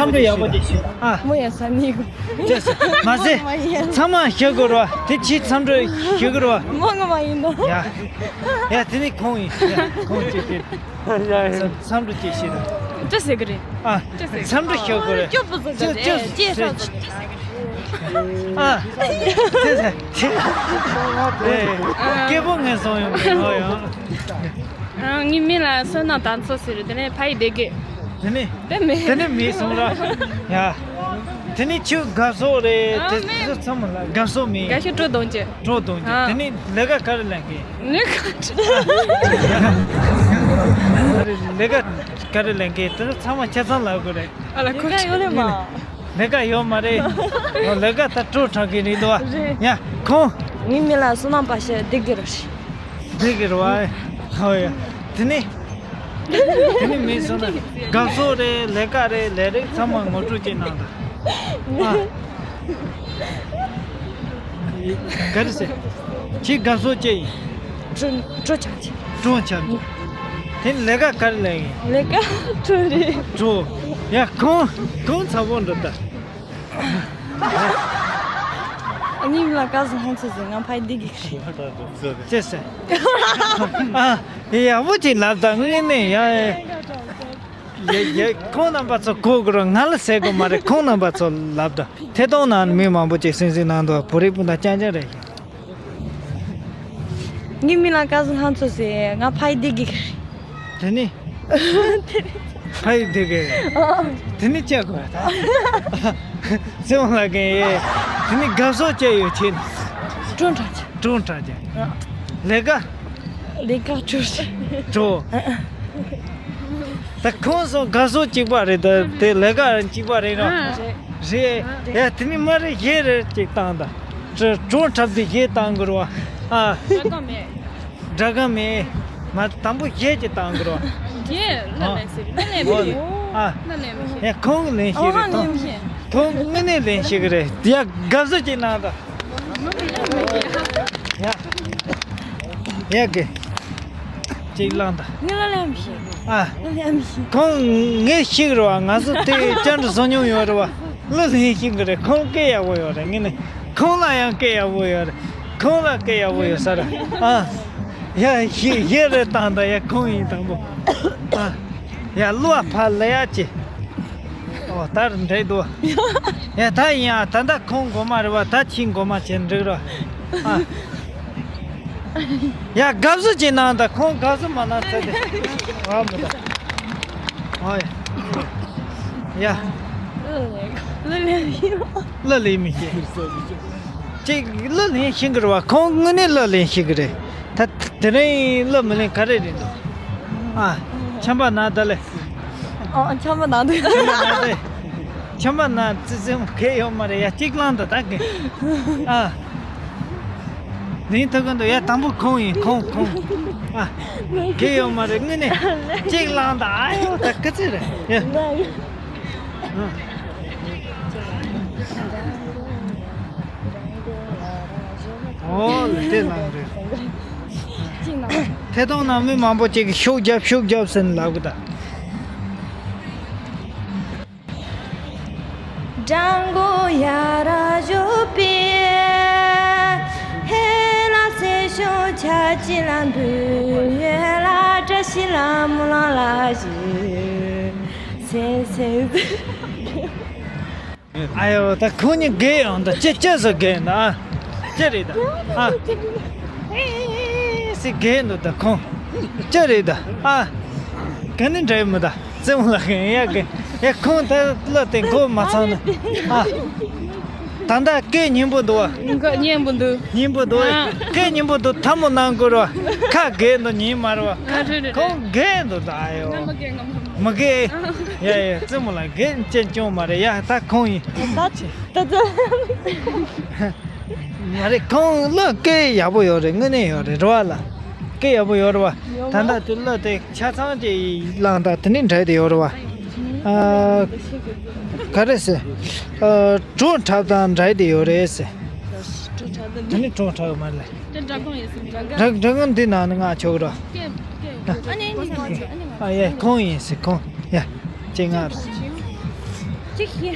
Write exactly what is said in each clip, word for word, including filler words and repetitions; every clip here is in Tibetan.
འཚམས་འདྲི་ཡག་པོ་ཅིག་ཞུ་དང་། ཨ། མོ་ཡ་ས་ནི་གོ། ཅེས་མ་ཟེར། མ་ཡིན། ཚང་མ་ཞུ་དགོས་རོ། དེ་ཕྱིས་འཚམས་འདྲི་ཞུ་དགོས་རོ། མོ་ང་མ་ཡིན་ནོ། ཡ། ཡ་དེ་ནི་ཁོང་ཡིན། ཡ་ཁོང་ཅིག་དེ། འཚམས་འདྲི་ཅིག་ཞུ་དང་། ཅི་ཟེར་གི་རེད། ཨ། འཚམས་འདྲི་ཞུ་དགོས་རེད། ཅོ་པོ་ཟེར་གི་རེད། ཅོ་ཅོ་ཅེས་ཟེར། ཨ། ཅེས་ཟེར། ཅེས་ཟེར། ཨེ། སྐད་པོ་ངན་སོང་ཡོང་གི་ཡོད་ཡང་། ཨ། ངའི་མིང་ལ་བསོད་ནམས་དར་ཚོགས་ཟེར། དེ་ནས་ཕ་ཡི་སྡེ་དགེ། དེ་ནས། དེ་མེད། དེ་ནས་མེད་སོང་ར། ཡ། དེ་ནས་ཁྱོད་དགའ་ཕྱོགས་རེད། ཨ། དེ་མེད། ཚོ་ཚང་མ་ལ་དགའ་ཕྱོགས་མེད། དགའ་ཕྱོགས་སྤྲོ་གདོང་ཅན། སྤྲོ་གདོང་ཅན། ཨ། དེ་ནས་ལས་ཀ་ག་རེ་ལས་མཁན། ལས་ཀ་ལས་ཀ་ག་རེ་ལས་མཁན། དེ་ཚོ་ཚང་མ་ཆ་ཚང་ལབ་དགོས་རེད། ཨ་ལ་ཁོ་ལས་ཀ་ཡོད་ལེ་མ། ལས་ཀ་ཡོད་མ་རེད། ཨོ། ལས་ཀ་ད་སྤྲོ་དྲགས་ཀྱི་རེད་འདུག་བ། རེད། ཡ་ཁོང་། ངའི་མིང་ལ་བསོད་ནམས་པ་ཞེས་སྡེ་དགེ་རུ་ཞེས། སྡེ་དགེ་རུ་བ། ཧོ་ཡ། དེ་ནི། དེ་ནི་མིན་སོང་ན། དགའ་ཕྱོགས་རེད། ལས་ཀ་རེད། ལས་རིགས་ཚང་མ་ངོ་སྤྲོད་ཅིག་གནང་དང་། ཨ། ག་རེ་ཟེར། ཁྱེད་དགའ་ཕྱོགས་ཅི་ཡིན། སྤྲོ་སྤྲོ་ཆགས་ཆེ། སྤྲོ་ཆགས་ཆེ། དེ་ལས་ཀ་ག་རེ་ལས་ཡིན། ལས་ཀ་སྤྲོ་རེད། སྤྲོ། ཡ་ཁོང་ཁོང་ཚ་པོ་འགྲོ་ད། ངའི་མིང་ལ་སྐལ་བཟང་ལྷ་མཚོ་ཟེར། ང་ཕ་ཡི་སྡེ་དགེ་ཞིག་ཅེས་ཟེར། ཨ། ཡག་པོ་ཅིག་ལབ་ད་དངོས་གནས་ཡ། ཡ་ཡ་ཁོང་རྣམ་པ་ཚོ་གོ་དགོས་རོགས། ང་ལ་ཟེར་དགོས་མ་རེད། ཁོང་རྣམ་པ་ཚོ་ལབ་ད། ཐད་གཏོང་ནང་མི་མང་པོ་ཅིག་སེམས་སེམས་ནང་དུ་བོད་རིགས་སྤུན་ཟླ་རྐྱང་རྐྱང་རེད། ངའི་མིང་ལ་སྐལ་བཟང་ལྷ་མཚོ་ཟེར། ང་ཕ་ཡི་སྡེ་དགེ་རེད། དེ་ནི། ཕ་ཡི་སྡེ་དགེ། དེ་ནི་ཅི་དགོས་ད། སེམས་ལ་གན་ཡེ། དེ་ནི་དགའ་ཕྱོགས་ཅི་ཡོད་ཁྱེད། སྤྲོ་དྲགས་ཅན། སྤྲོ་དྲགས་ཅན། ལས་ཀ་ལས་ཀ་སྤྲོ་ཞིག་སྤྲོ། ད་ཁོང་ཚོ་དགའ་ཕྱོགས་གཅིག་པ་རེད། ད་དེ་ལས་ཀ་གཅིག་པ་རེད་ར། རེད། ཡ་དེ་ནི་མ་རེད། གཞས་རེ་གཅིག་བཏང་ད། སྤྲོ་སྤྲོ་དྲགས་དེ་གཞས་བཏང་དགོས་ར། ཨ། སྒྲ་ག་མེད། དང་པོ་གཞས་ཅིག་བཏང་དགོས་ར། གཞས་ལ་ལེན་ཟེར་ན་ལེན་མི་ཤེས། ཨ། ལ་ལེན་མི་ཤེས། ཡ་ཁོང་ལེན་ཤེས་རེད། ཨ་ལེན་མི་ཤེས། ཁོང་དངོས་གནས་ལེན་ཤེས་གི་རེད། ཡ་དགའ་བསུ་ཅིག་གནང་དང་། ཡ། ཡ་གི། ཅིག་བླངས་དང་། ངས་ལ་ལེན་མི་ཤེས། ཨ། ལ་ལེན་མི་ཤེས། ཁོང་ངས་ཤེས་གི་རེད་བ། ང་ཚོ་དེ་བཅར་འདྲི་བཟོ་མྱོང་ཡོད་རེད་བ། གླུ་ལེན་ཤེས་གི་རེད། ཁོང་སྐད་ཡག་པོ་ཡོད་རེད། ངས་ནི་ཁོང་ལ་ཡང་སྐད་ཡག་པོ་ཡོད་རེད། ཁོང་ལ་སྐད་ཡག་པོ་ཡོད་ས་རེད། ཨ། ཡ་ཤེས་ཡེ་རེད་བཏང་དང་། ཡ་ཁོང་ཡིན་དང་པོ། ཨ། ཡ་གླུ་བ་ཕ་ལ་ཡ་ཅི། ཨོ་ད་རུ་འདྲེ་འདུག་ཡ་ད་ཡིན་ཨ། ད་ད་ཁོང་མགོ་མ་རེད་བ། ད་ཁྱི་མགོ་མ་བྱེད་འགྲིག་ར། ཨ། ཡ་དགའ་བསུ་ཅིག་གནང་དང་། ཁོང་དགའ་བསུ་མ་གནང་ཚེ་དེ། ཨ་མི་ད། ཨ་ཡ། ཡ། གླུ་ལེན་མི་ཤེས། ཅིག་གླུ་ལེན་ཤེས་གི་རེད་བ། ཁོང་དངོས་གནས་གླུ་ལེན་ཤེས་གི་རེད། ད་དེ་རིང་གླུ་མི་ལེན་ག་རེ་རེད་འདུག་ཨ། ཆམ་པ་ན་ད་ལེ། ཨ། ཆམ་པ་ན་འདུག་ཆམ་པ་ན་ད་ལེ། ཆམ་པ་ན་ཙི་ཙི་མོ་གལ་ཡོད་མ་རེད། ཡ་གཅིག་བླངས་ད་ད་གི། ཨ། ལེན་ཐུབ་གི་འདུག་ཡ་དང་པོ་ཁོང་ཡིན། ཁོང་ཁོང་། ཨ། གལ་ཡོད་མ་རེད། དངོས་གནས་གཅིག་བླངས་ད། ཨ་ཡོ་ད་ག་ཚོད་རེད། ཡ། ཨ། ཨོ་ལེ་དེ་ལང་རེད། ཐད་གཏོང་ནང་མི་མང་པོ་ཅིག་གིས་ཤུགས་རྒྱབ་ཤུགས་རྒྱབ་ཟེར་ནས་ལབ་གི་ད། ཨ་ཡོ་ད་ཁོང་གཉིས་རྒས་ཡོང་ད། ཅི་ཅི་སུ་རྒས་ཡོང་ད། ཨ། ཅི་རེད་ད། ཨ། ཨེ་སི་རྒས་འདུག་ད་ཁོང་། ཅི་རེད་ད། ཨ། ག་ནི་འདྲ་མི་ད། རྩེད་མོ་ལ་གན་ཡ་གན་ཡ། ཁོང་ད་གླུ་དེ་མགོ་མ་ཚང་ན། ཨ། ད་ད་སྐད་སྙན་པོ་འདུག་བ། མགོ་སྙན་པོ་འདུག་སྙན་པོ་འདུག་ཨ། སྐད་སྙན་པོ་འདུག་ཐལ་མོ་གནང་དགོས་ར། ཁ་རྒས་འདུག་ཉན་མ་རེད་བ། ཨ་རེད་རེད་ཁོང་རེད། རྒས་འདུག་ད། ཨ་ཡོ། ང་མ་རྒས་ང་མ། མ་རྒས། ཡ་ཡ་རྩེད་མོ་ལ་རྒས་ཅན་སྐྱོན་མ་རེད། ཡ་ད་ཁོང་ཡིན། ད་ད་ད། མ་རེད། ཁོང་གླུ་སྐད་ཡག་པོ་ཡོད་རེད། དངོས་གནས་ཡོད་རེད་རེད་བ་ལ། སྐད་ཡག་པོ་ཡོད་རེད་བ། ད་ལྟ་དེ་གླུ་དེ་ཆ་ཚང་ཅིག་བླངས་དང་དེ་ནས་འདྲ་དེ་ཡོད་རེད་བ། ཨ། ག་རེ་ཟེར། ཨ། བྲོ་འཁྲབ་དང་འདྲ་དེ་ཡོད་རེད་ཟེར། དེ་ནས་བྲོ་འཁྲབ་མ་རེད། དེ་སྒྲ་གང་ཡིན་ཟེར། སྒྲ་གང་འདི་ནང་ནས་ང་ཆོག་ར། ཨ་ནི་ནི་ང་ཆོག་ཨ་ནི་ང་ཨ་ཡེ་ཁོང་ཡིན་ཟེར་ཁོང་། ཡ། ཅེ་ང་ར། གཅིག་ཤི།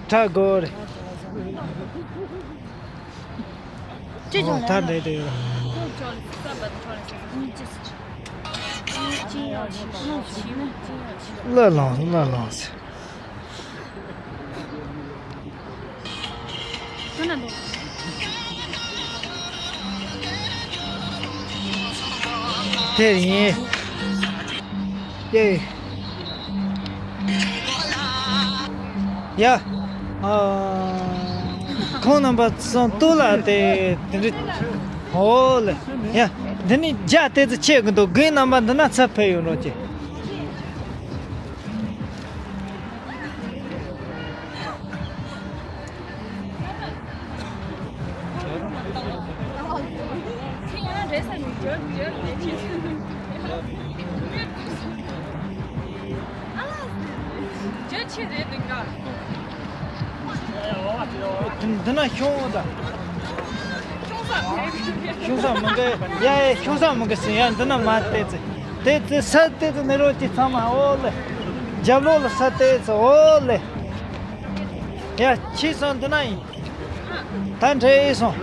ཁྲ་སྒོར། ཅི་བྱུང་ལ། ད་འདྲེ་དེ་ཡོད། གླུ་ལངས་གླུ་ལངས། དེ་ཡིན། ཡེ། ཡ། ཨ། ཁོང་རྣམ་པ་ཚོ་ལྟོས་ལ་དེ་དེ་འདྲ། ཨོ་ལེ། ཡ། འདི་ནི་རྒྱ་དེ་ཚོ་ཆེ་གི་འདུག་རྒན་རྣམ་པ་འདི་ན་ཚ་ཕེ་ཡོང་རོགས་གྱིས། འདི་ན་ཤོང་ད། ཤོང་ས་མི་འགའ་ཡ་ཡ་ཤོང་ས་མི་འགའ་ཟིན་ཡ་འདི་ན་མ་བལྟས་ཚེ། དེ་ཚེ་ས་དེ་ཚེ་ནི་རོ་ཅི་ཚང་མ་ཨོ་ལེ། རྒྱབ་ལོགས་ལ་ས་དེ་ཚེ་ཨོ་ལེ། ཡ་ཁྱི་སོང་འདི་ན་ཡིན། ད་འདྲེ་ཡིན་སོང་།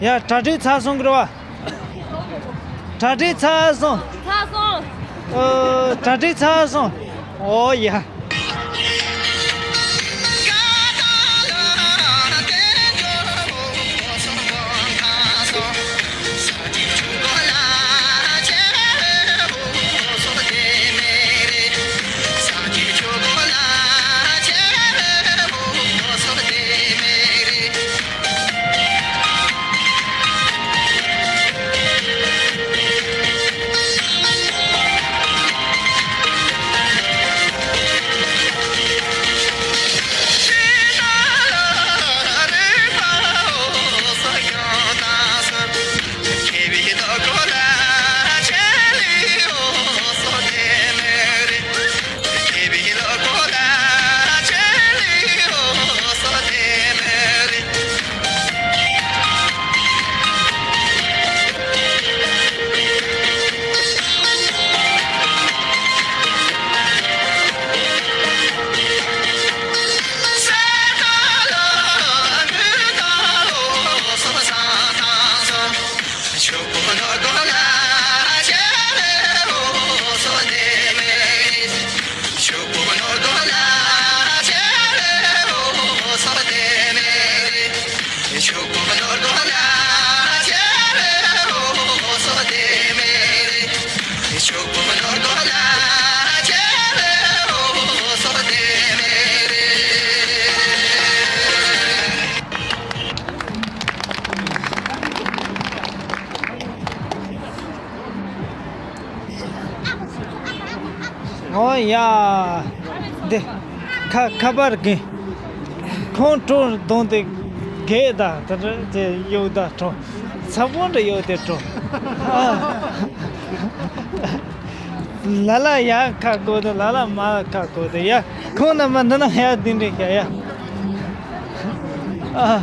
ཡ་གྲ་སྒྲིག་ཚར་སོང་གི་རེད་བ། གྲ་སྒྲིག་ཚར་སོང་། ཚར་སོང་། ཨོ་གྲ་སྒྲིག་ཚར་སོང་། ཨོ་ཡ། ཨོ་ཡ། འདི། ཁ་ཁ་པར་གི། ཁོང་ཀྲོ་གདོང་དེ་གས་ད་ད་ད་དེ་ཡོད་ད་ཀྲོ། ས་བོན་འདྲ་ཡོད་དེ་ཀྲོ། ཨ། ལ་ལ་ཡ་ཁ་གོ་དེ་ལ་ལ་མ་ཁ་གོ་དེ་ཡ། ཁོང་རྣམ་པ་འདི་ན་ཡ་འདི་འདྲ་ཡ་ཡ། ཨ།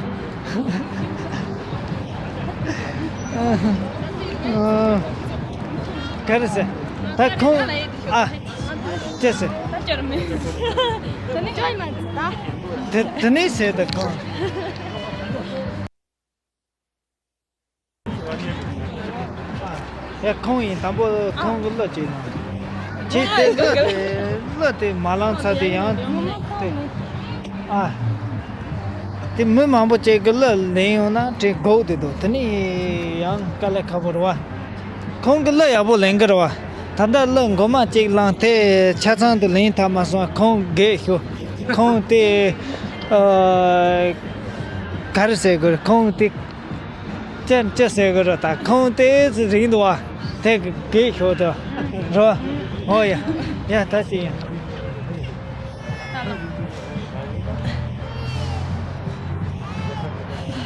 ཨ། ག་རེ་ཟེར། ད་ཁོང་། ཨ། ཅི་ཟེར། དེ་དེ་ནས་ཟེར་ད་ཁོང་། ཡ་ཁོང་ཡིན། དང་པོ་ཁོང་གི་གླུ་ཅིག་གནང་། ཅིག་དེ་གླུ་དེ་གླུ་དེ་མ་བླངས་ཚར་དེ་ཡང་དེ། ཨ། དེ་མི་མང་པོ་ཅིག་གི་གླུ་ལེན་ཡོང་ན་དྲན་དགོས་དེ་འདུག་དེ་ནི་ཡང་དཀའ་ལས་ཁག་པོ་རེད་བ། ཁོང་གི་གླུ་ཡག་པོ་ལེན་གི་རེད་བ། ད་ལྟ་གླུ་མགོ་མ་གཅིག་བླངས་དེ་ཆ་ཚང་དུ་ལེན་ཐབས་མ་སོང་བ། ཁོང་རྒས་ཤོག་ཁོང་དེ། ཨ། ག་རེ་ཟེར་དགོས་རེད། ཁོང་དེ། ཅི་ཅི་ཟེར་དགོས་རེད། ད་ཁོང་དེ་ཚོ་རིང་འདུག་བ། དེ་རྒས་ཤོག་དེ་རེད་བ། ཨོ་ཡ། ཡ་ད་ཅི་ཡིན།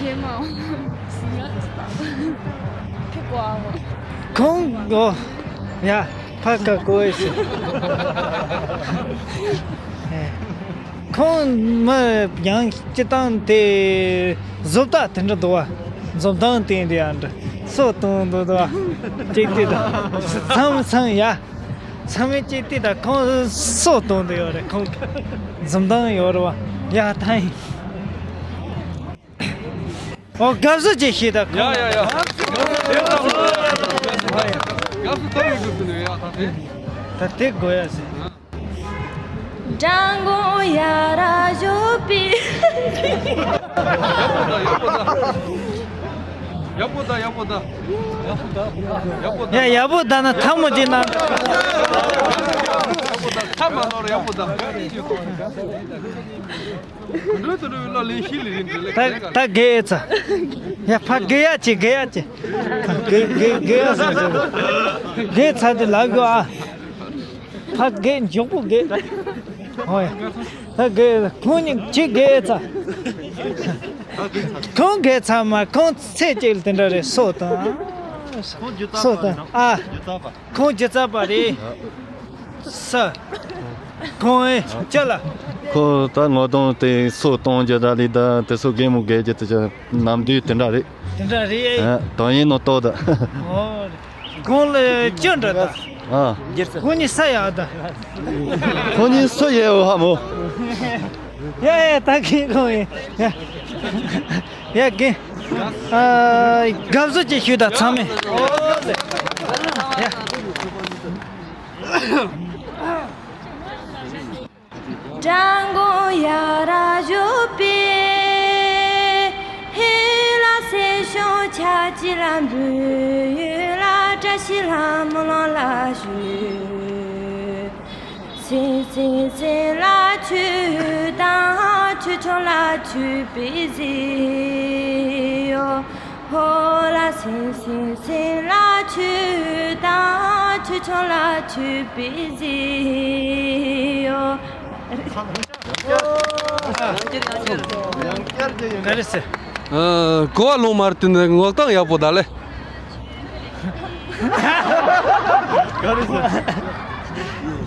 ཁྱེད་མ་ཟིན་ཡ་ཁྱེད་གོ་ཨ་མ། ཁོང་གོ་ཡ་ཕ་ཁ་གོ་ཨེ་སི། ཁོང་མི་ཡང་སྤྱི་བཏང་དེ་བཟོ་ལྟ་དེ་འདྲ་འདུག་བ། འཛོམས་སྟངས་དེ་འདྲ་ཡང་འདྲ་སོ་གཏོང་འདུག་བ། ཅིག་དེ་དང་མཚམས་མཚམས་ཡ། ཚང་མས་ཅིག་དེ་དང་ཁོང་སོ་གཏོང་འདུག་ཡོད་རེད། ཁོང་འཛོམས་སྟངས་ཡོད་རེད་བ། ཡ་ད་ཡིན། ཨོ་དགའ་བསུ་ཅིག་ཞུས་དང་ཡ་ཁོང་། ཡ་ཡ། དགའ་བསུ་ཏོ་ཡོད་འགྲུབ་ཏུ་ནས་ཡ་ད་དེ། ད་དེ་དགོས་ཡ་ཟེར། ཡག་པོ་ད་ཡག་པོ་ད། ཡག་པོ་ད་ཡག་པོ་ད། ཡག་པོ་ད། ཡ་ཡག་པོ་ད་ན་ཐལ་མོ་ཅིག་གནང་། ཡག་པོ་ད་ཐལ་མ་གནང་རོགས། ཡག་པོ་ད། འགྲོ་དུ་འགྲོ་བའི་བློ་ལེན་ཤི་ལི་རིན་དུ་ལེགས་ད་ལེགས་ད་ག་གེ་ཨེ་ཚ། ཡ་ཕ་གེ་ཡ་ཅི་གེ་ཡ་ཅི། གེ་གེ་གེ་ཡ་ཟེར་ཟེར། གེ་ཚ་དེ་ལབ་དགོས་ཨ། ཕ་གེ་མགྱོགས་པོ་གེ། ཨོ་ཡ། ད་གེ་ཁོང་གཉིས་ཅི་གེ་ཨེ་ཚ། ཁོང་གེ་ཚ་མ་ཁོང་ཚེ་གཅིག་ལ་དེ་འདྲ་རེད་སོ་དང་། སོ་དང་ཨ། ཁོང་ཇི་ཙམ་པ་རེད། ས། ཁོང་ཨེ་ཅི་ལ། ཁོ་ད་ངོ་གདོང་དེ་སོ་གཏོང་རྒྱུ་ད་ལི་ད་དེ་སོ་གེ་མོ་གེ་རྒྱུ་དེ་ཅི་ནམ་དུས་དེ་འདྲ་རེད། དེ་འདྲ་རེད་ཨེ། ཨ་དོན་ཡིན་ནོ་ཏོ་ད། ཨོ། གོང་ལ་ཅི་འདྲ་ད། ཨ་ཁོ་གཉིས་ས་ཡག་ད། ཁོ་གཉིས་སུ་ཡེ་འོ་ཧ་མོ། ཡ་ཡ་ད་གིན་ཁོང་ཡེ་ཡ། ཡ་གིན། ཨ་དགའ་བསུ་ཅིག་ཞུས་དང་ཚང་མས། ཡ། ག་རེ་ཟེར། ཨ་གོ་བ་ལོང་མར་དུ་ནི་ངོ་གདངས་ཡག་པོ་ད་ལེ། ག་རེ་ཟེར།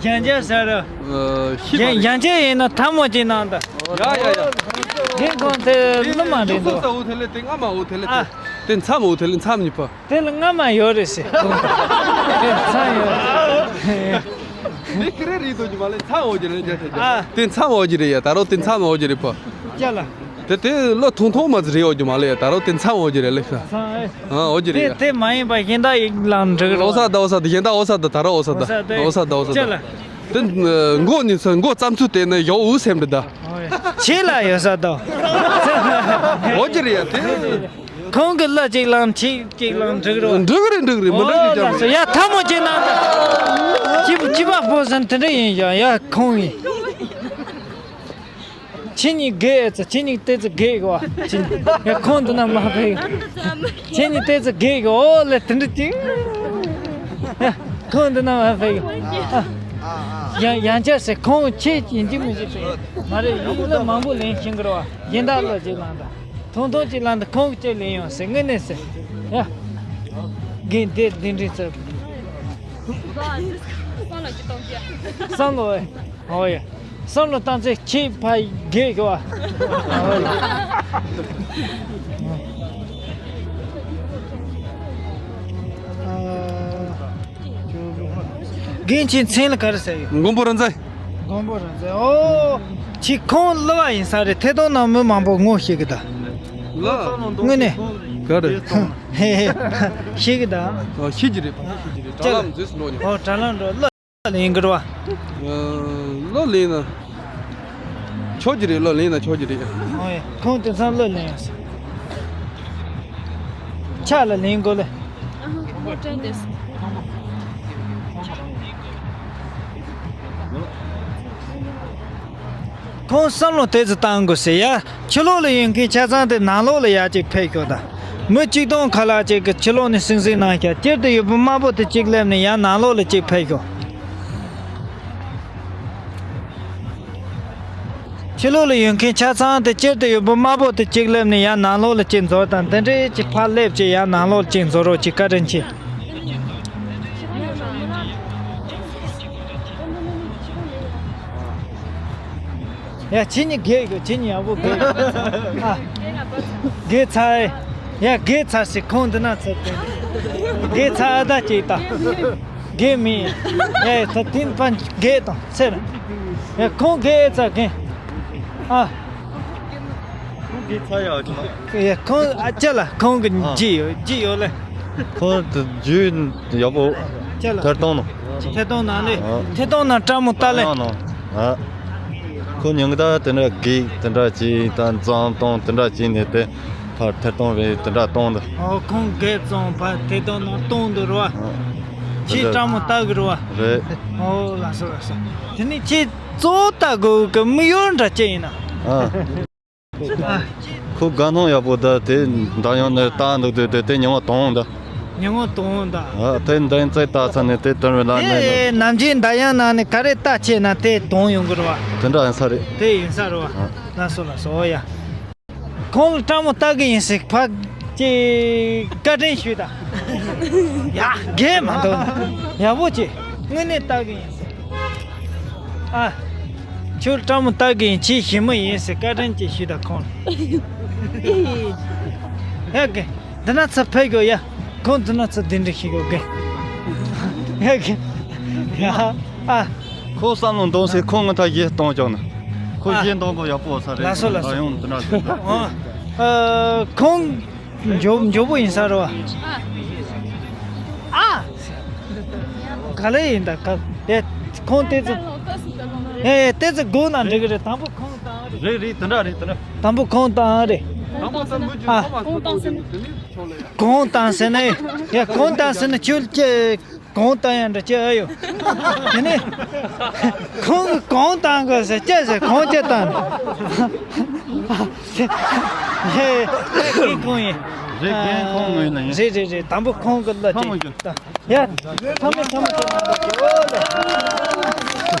ཡང་བསྐྱར་ཟེར་རོ། ཨ་ཤི་ཡང་ཡང་བསྐྱར་ཡིན་ན་ཐལ་མོ་ཅིག་གནང་དང་། ཡ་ཡ་ཡ། དེ་གོང་དེ་ལུ་མ་རེད་འདུག་ས་འོ་དེ་ལེ་དེ་ང་མ་འོ་དེ་ལེ་དེ། དེ་མཚམས་འོ་དེ་ལེ་མཚམས་གཉིས་པ། དེ་ལ་རྔ་མ་ཡོད་རེད་ཟེར། དེ་ཚང་ཡོད། དེ་ཁེ་རེ་རེད་དོ་ཅི་མ་ལེ་མཚམས་འོ་ཅི་རེད་ཅ་ཅ་ཅ། ཨ། དེ་མཚམས་འོ་ཅི་རེད་ཡ་ད་རོ་དེ་མཚམས་འོ་ཅི་རེད་པ། ཅ་ལ། དེ་དེ་ལོ་ཐུང་ཐུང་མ་ཟི་རེད་འོ་ཅི་མ་ལེ་ཡ་ད་རོ་དེ་མཚམས་འོ་ཅི་རེད་ལེ་ཤ། མཚམས་ཨེ། ཨ་འོ་ཅི་རེད་དེ་ཡ། དེ་མ་ཡིན་པ་གཞན་དག་ཡིག་ལང་འགྲིག་རོ། འོ་ས་ད་འོ་ས་ད་གཞན་དག་འོ་ས་ད་ད་རོ་འོ་ས་ད། འོ་ས་ད་འོ་ས་ཅ་ལ། ད། དེ་མགོ་ནི་ས་མགོ་བརྩམས་ཚུལ་དེ་ནི་ཡོ་འུ་སེམས་འདྲི་ད། ཆེ་ལ་ཡོད་ས་དང་། འོ་ཅི་རེད་ཡ་དེ། ཁོང་གི་ལ་གཅིག་ལང་ཆིག་གཅིག་ལང་འགྲིག་རོ། འགྲིག་རེད་འགྲིག་རེད་མི་འགྲིག་རྒྱུ་ཅང་མེད། ཡ་ཐལ་མོ་ཅིག་གནང་དང་། ཅི་ཅི་བ་པོ་ཟན་དེ་འདྲ་ཡིན་ཀྱང་ཡ་ཁོང་ཡིན། ཁྱེད་གཉིས་དགེ་ཨེ་ཚ་ཁྱེད་གཉིས་ཏེ་ཚ་དགེ་གོ། ཁྱེད་གཉིས་ཡ་ཁོང་འདི་ན་མ་ཕེ། ཁྱེད་གཉིས་ཏེ་ཚ་དགེ་གོ་ཨོ་ལེ་དེ་འདྲ་ཅིག་ཡ་ཁོང་འདི་ན་མ་ཕེ། ཡང་ཡང་ཆ་སེ་ཁོང་ཁྱེད་ཡིན་གཅིག་མིན་གཅིག་ཕེ། མ་རེད་ཡིན་ལ་མང་པོ་ལེན་ཤིང་གི་ར་བ་ཡིན་ད་ལོ་ཅིག་ལང་ད། ཐུང་ཐུང་ཅིག་ལང་ད་ཁོང་གི་ཅིག་ལེན་ཡོང་སེ་དངོས་གནས་སེ། ཡ། དགེ་འདི་འདི་འདྲི་ཚ། བསམ་བློ་ཅིག་གཏོང་རྒྱུ། བསམ་བློ་ཨེ། ཨོ་ཡ། བསམ་བློ་བཏང་ཚེ་ཁྱེད་ཕ་དགེ་གི་བ། ཨོ་ཡ། རྒན་ཁྱེད་མཚན་ལ་ག་རེ་ཟེར་ཡོད། མགོན་པོ་རིག་འཛིན། མགོན་པོ་རིག་འཛིན། ཨོ། ཁྱེད་ཁོང་གླུ་བ་ཡིན་ས་རེད། ཐད་གཏོང་ནང་མི་མང་པོ་ངོ་ཤེས་གི་ད། ལ། དངོས་གནས། ག་རེ། ཧེ་ཧེ། ཤེས་གི་ད། ཨ་ཤེས་ཀྱི་རེད་པ། ཤེས་ཀྱི་རེད། དྲ་ལམ་མཛོད་སུ་ལོག་ཉོ། ཨོ་དྲ་ལམ་འགྲོ་ལ། ལེན་གི་རེད་བ། ལོ་ལེན་ན། ཆོག་གི་རེད། ལོ་ལེན་ན་ཆོག་གི་རེད། ཨོ་ཡ། ཁོང་དེང་སང་ལོ་ལེན་ཡོང་ཟེར། ཕྱག་ལ་ལེན་དགོས་ལེ། ཁོང་བསམ་བློ་དེ་ཚོ་བཏང་དགོས་ཟེར་ཡ། ཕྱི་ལོགས་ལ་ཡོད་མཁན་ཆ་ཚང་དེ་ནང་ལོགས་ལ་ཡར་གཅིག་ཕེབས་ཤོག་དང་། མི་གཅིག་སྟོང་ཁ་ལག་གཅིག་གི་ཕྱི་ལོགས་ནས་སིང་སིང་གནང་ཤག་སྤྱིར་དུ་ཡོད་པ་དམར་པོ་དེ་གཅིག་སླེབས་ནས་ཡར་ནང་ལོགས་ལ་གཅིག་ཕེབས་ཤོག་ཕྱི་ལོགས་ལ་ཡོད་མཁན་ཆ་ཚང་དེ་སྤྱིར་དུ་ཡོད་པོ་དམར་པོ་དེ་གཅིག་སླེབས་ནས་ཡར་ནང་ལོགས་ལ་གཅིག་འཛུལ་དང་། དེ་འདྲའི་གཅིག་ཕར་སླེབས་ཀྱི་ཡར་ནང་ལོགས་ལ་གཅིག་འཛུལ་རོགས་གྱིས། བཀའ་དྲིན་ཆེ། ཡ། ཁྱེད་གཉིས་རྒས་ཡོད། ཁྱེད་གཉིས་ཡག་པོ་རྒས་ཡོད། ཨ། རྒས་ཚར། ཡ། རྒས་ཚར་ཟེར། ཁོང་འདི་ན་ཚར་ཏེ། རྒས་ཚར་ཨ་ད་ཅིག་ད། རྒས་མིན། ཡ། ད་དེ་ཕན་རྒས་དང་ཚེ་ར། ཡ། ཁོང་རྒས་ཚར་རྒས། ཨ། ཁོང་གི་ཚ་ཡག་ཅིག་ལ། ཡ། ཁོང་ཨ་ཅག་ལ་ཁོང་གི་ཨ། རྒྱུས་ཡོད། རྒྱུས་ཡོད་ལེ། ཁོང་དུ་རྒྱུས་ཡག་པོ། ཅག་ལ་ཐེར་གཏོང་ནང་། ཐེར་གཏོང་ནང་ལེ། ཨ། ཐེར་གཏོང་ནང་བཀྲ་མོ་ལྟ་ལེ། ཨ་ནང་། ཨ། ཁོ་ཉིན་ག་ད་དེ་འདྲ་གི་དེ་འདྲ་ཅིག་ད་འཛམ་གཏོང་དེ་འདྲ་ཅིག་ནས་དེ་ཕར་ཐེར་གཏོང་བའི་དེ་འདྲ་གཏོང་འདུག་ཨོ། ཁོང་རྒས་ཙང་ཕར་ཐེར་གཏོང་ནང་གཏོང་འདུག་རེད་བ། ཨ། ཁྱེད་བཀྲ་མོ་ལྟ་གི་རེད་བ། རེད། ཨོ། ལགས་སོ་ལགས་སོ། དེ་ནས་ཁྱེད་གཙོ་བོ་ལྟ་དགོས་གི་དམིགས་ཡུལ་འདྲ་ཅི་ཡིན་ན། ཨ། ཨ། ཁོ་དགའ་སྣང་ཡག་པོ་ད་དེ་འདྲ་ཡང་ནས་ལྟ་འདུག་དེ་དེ་དེ་ཉི་མ་དང་ད། ཉི་མ་དང་ད། ཨ། དེ་འདྲ་རྩེ་ལྟ་ཚར་ནས་དེ་དོན་བའི་ལ་ནས། དེ་ནམ་རྒྱུན་འདྲ་ཡང་ནང་ནས་ག་རེ་ལྟ་བྱས་ན་དེ་དང་ཡོང་གི་རེད་བ། དེ་འདྲ་ཡིན་ས་རེད། དེ་ཡིན་ས་རེད་བ། ཨ། ལགས་སོ་ལགས་སོ། ཨོ་ཡ། ཁོང་ལ་བཀྲ་མོ་ལྟ་གི་ཡིན་ཟེར་ཕར་ཅིག་བཀའ་དྲིན་ཞུས་དང་། ཡ། རྒས་མ་འདུག་ཡག་པོ་བྱས། དངོས་གནས་ལྟ་གི་ཡིན་ཟེར། ཨ། ཁྱོད་བཀྲ་མོ་ལྟ་གི་ཡིན། ཁྱེད་ཞི་མོ་ཡིན་ཟེར་བཀའ་དྲིན་ཅིག་ཞུས་དང་ཁོང་ལ། ཡ། རྒས། འདི་ན་ཚུར་ཕེབས་དགོས་ཡ། ཁོང་འདི་ན་ཚུར་གདན་འདྲེན་ཞུ་དགོས། རྒས། ཡ། རྒས། ཡ། ཨ། ཁོ་བསམ་བློ་གཏོང་ཟེར། ཁོ་ངི་ཐ་གཞས་གཏོང་བཅུག་ན། ཁོ་ཨ། གཞས་གཏོང་གོ་ཡག་པོ་ས་རེད། ལགས་སོ་ལགས་སོ། ཡང་འདི་འདྲ་ཟེར། ཨ། ཨ། ཁོང་མགྱོགས་མགྱོགས་པོ་ཡིན་ས་རེད་བ། ཨ། ག་ལེ་ཡིན་ད་ག། ཨེ། ཁོང་ཏོག་ཙམ། ཨེ། ཏོག་ཙམ་སྒུག་ན་འགྲིག་གི་རེད། དང་པོ་ཁོང་བཏང་རེད། རེད་རེད། དེ་འདྲ་རེད། དེ་འདྲ། དང་པོ་ཁོང་བཏང་རེད། དང་པོ་ད་མུ་མཐུད། ཨ། ཁོང་བཏང་ཟེར་ན། ཡ། ཁོང་བཏང་ཟེར་ན་ཁྱོད་ཀྱི། གང་ལྟར་ཡང་འདྲ་ཅི་ཨ་ཡོད། དེ་ནས་ཁོང་གིས་གང་བཏང་དགོས་ཟེར། ཅི་ཟེར། གང་ཅི་བཏང་། ཧེ་ཧེ། ཁོང་ཡིན། རེད། རྒན་ཁོང་ངོས་ནས་ཡིན། རེད་རེད་རེད། དང་པོ་ཁོང་གི་ལ་ཁོང་ཅིག་ངོས་ཀྱི། ཡ། ཚང་མས་ཚང་མས་ཚང་མས།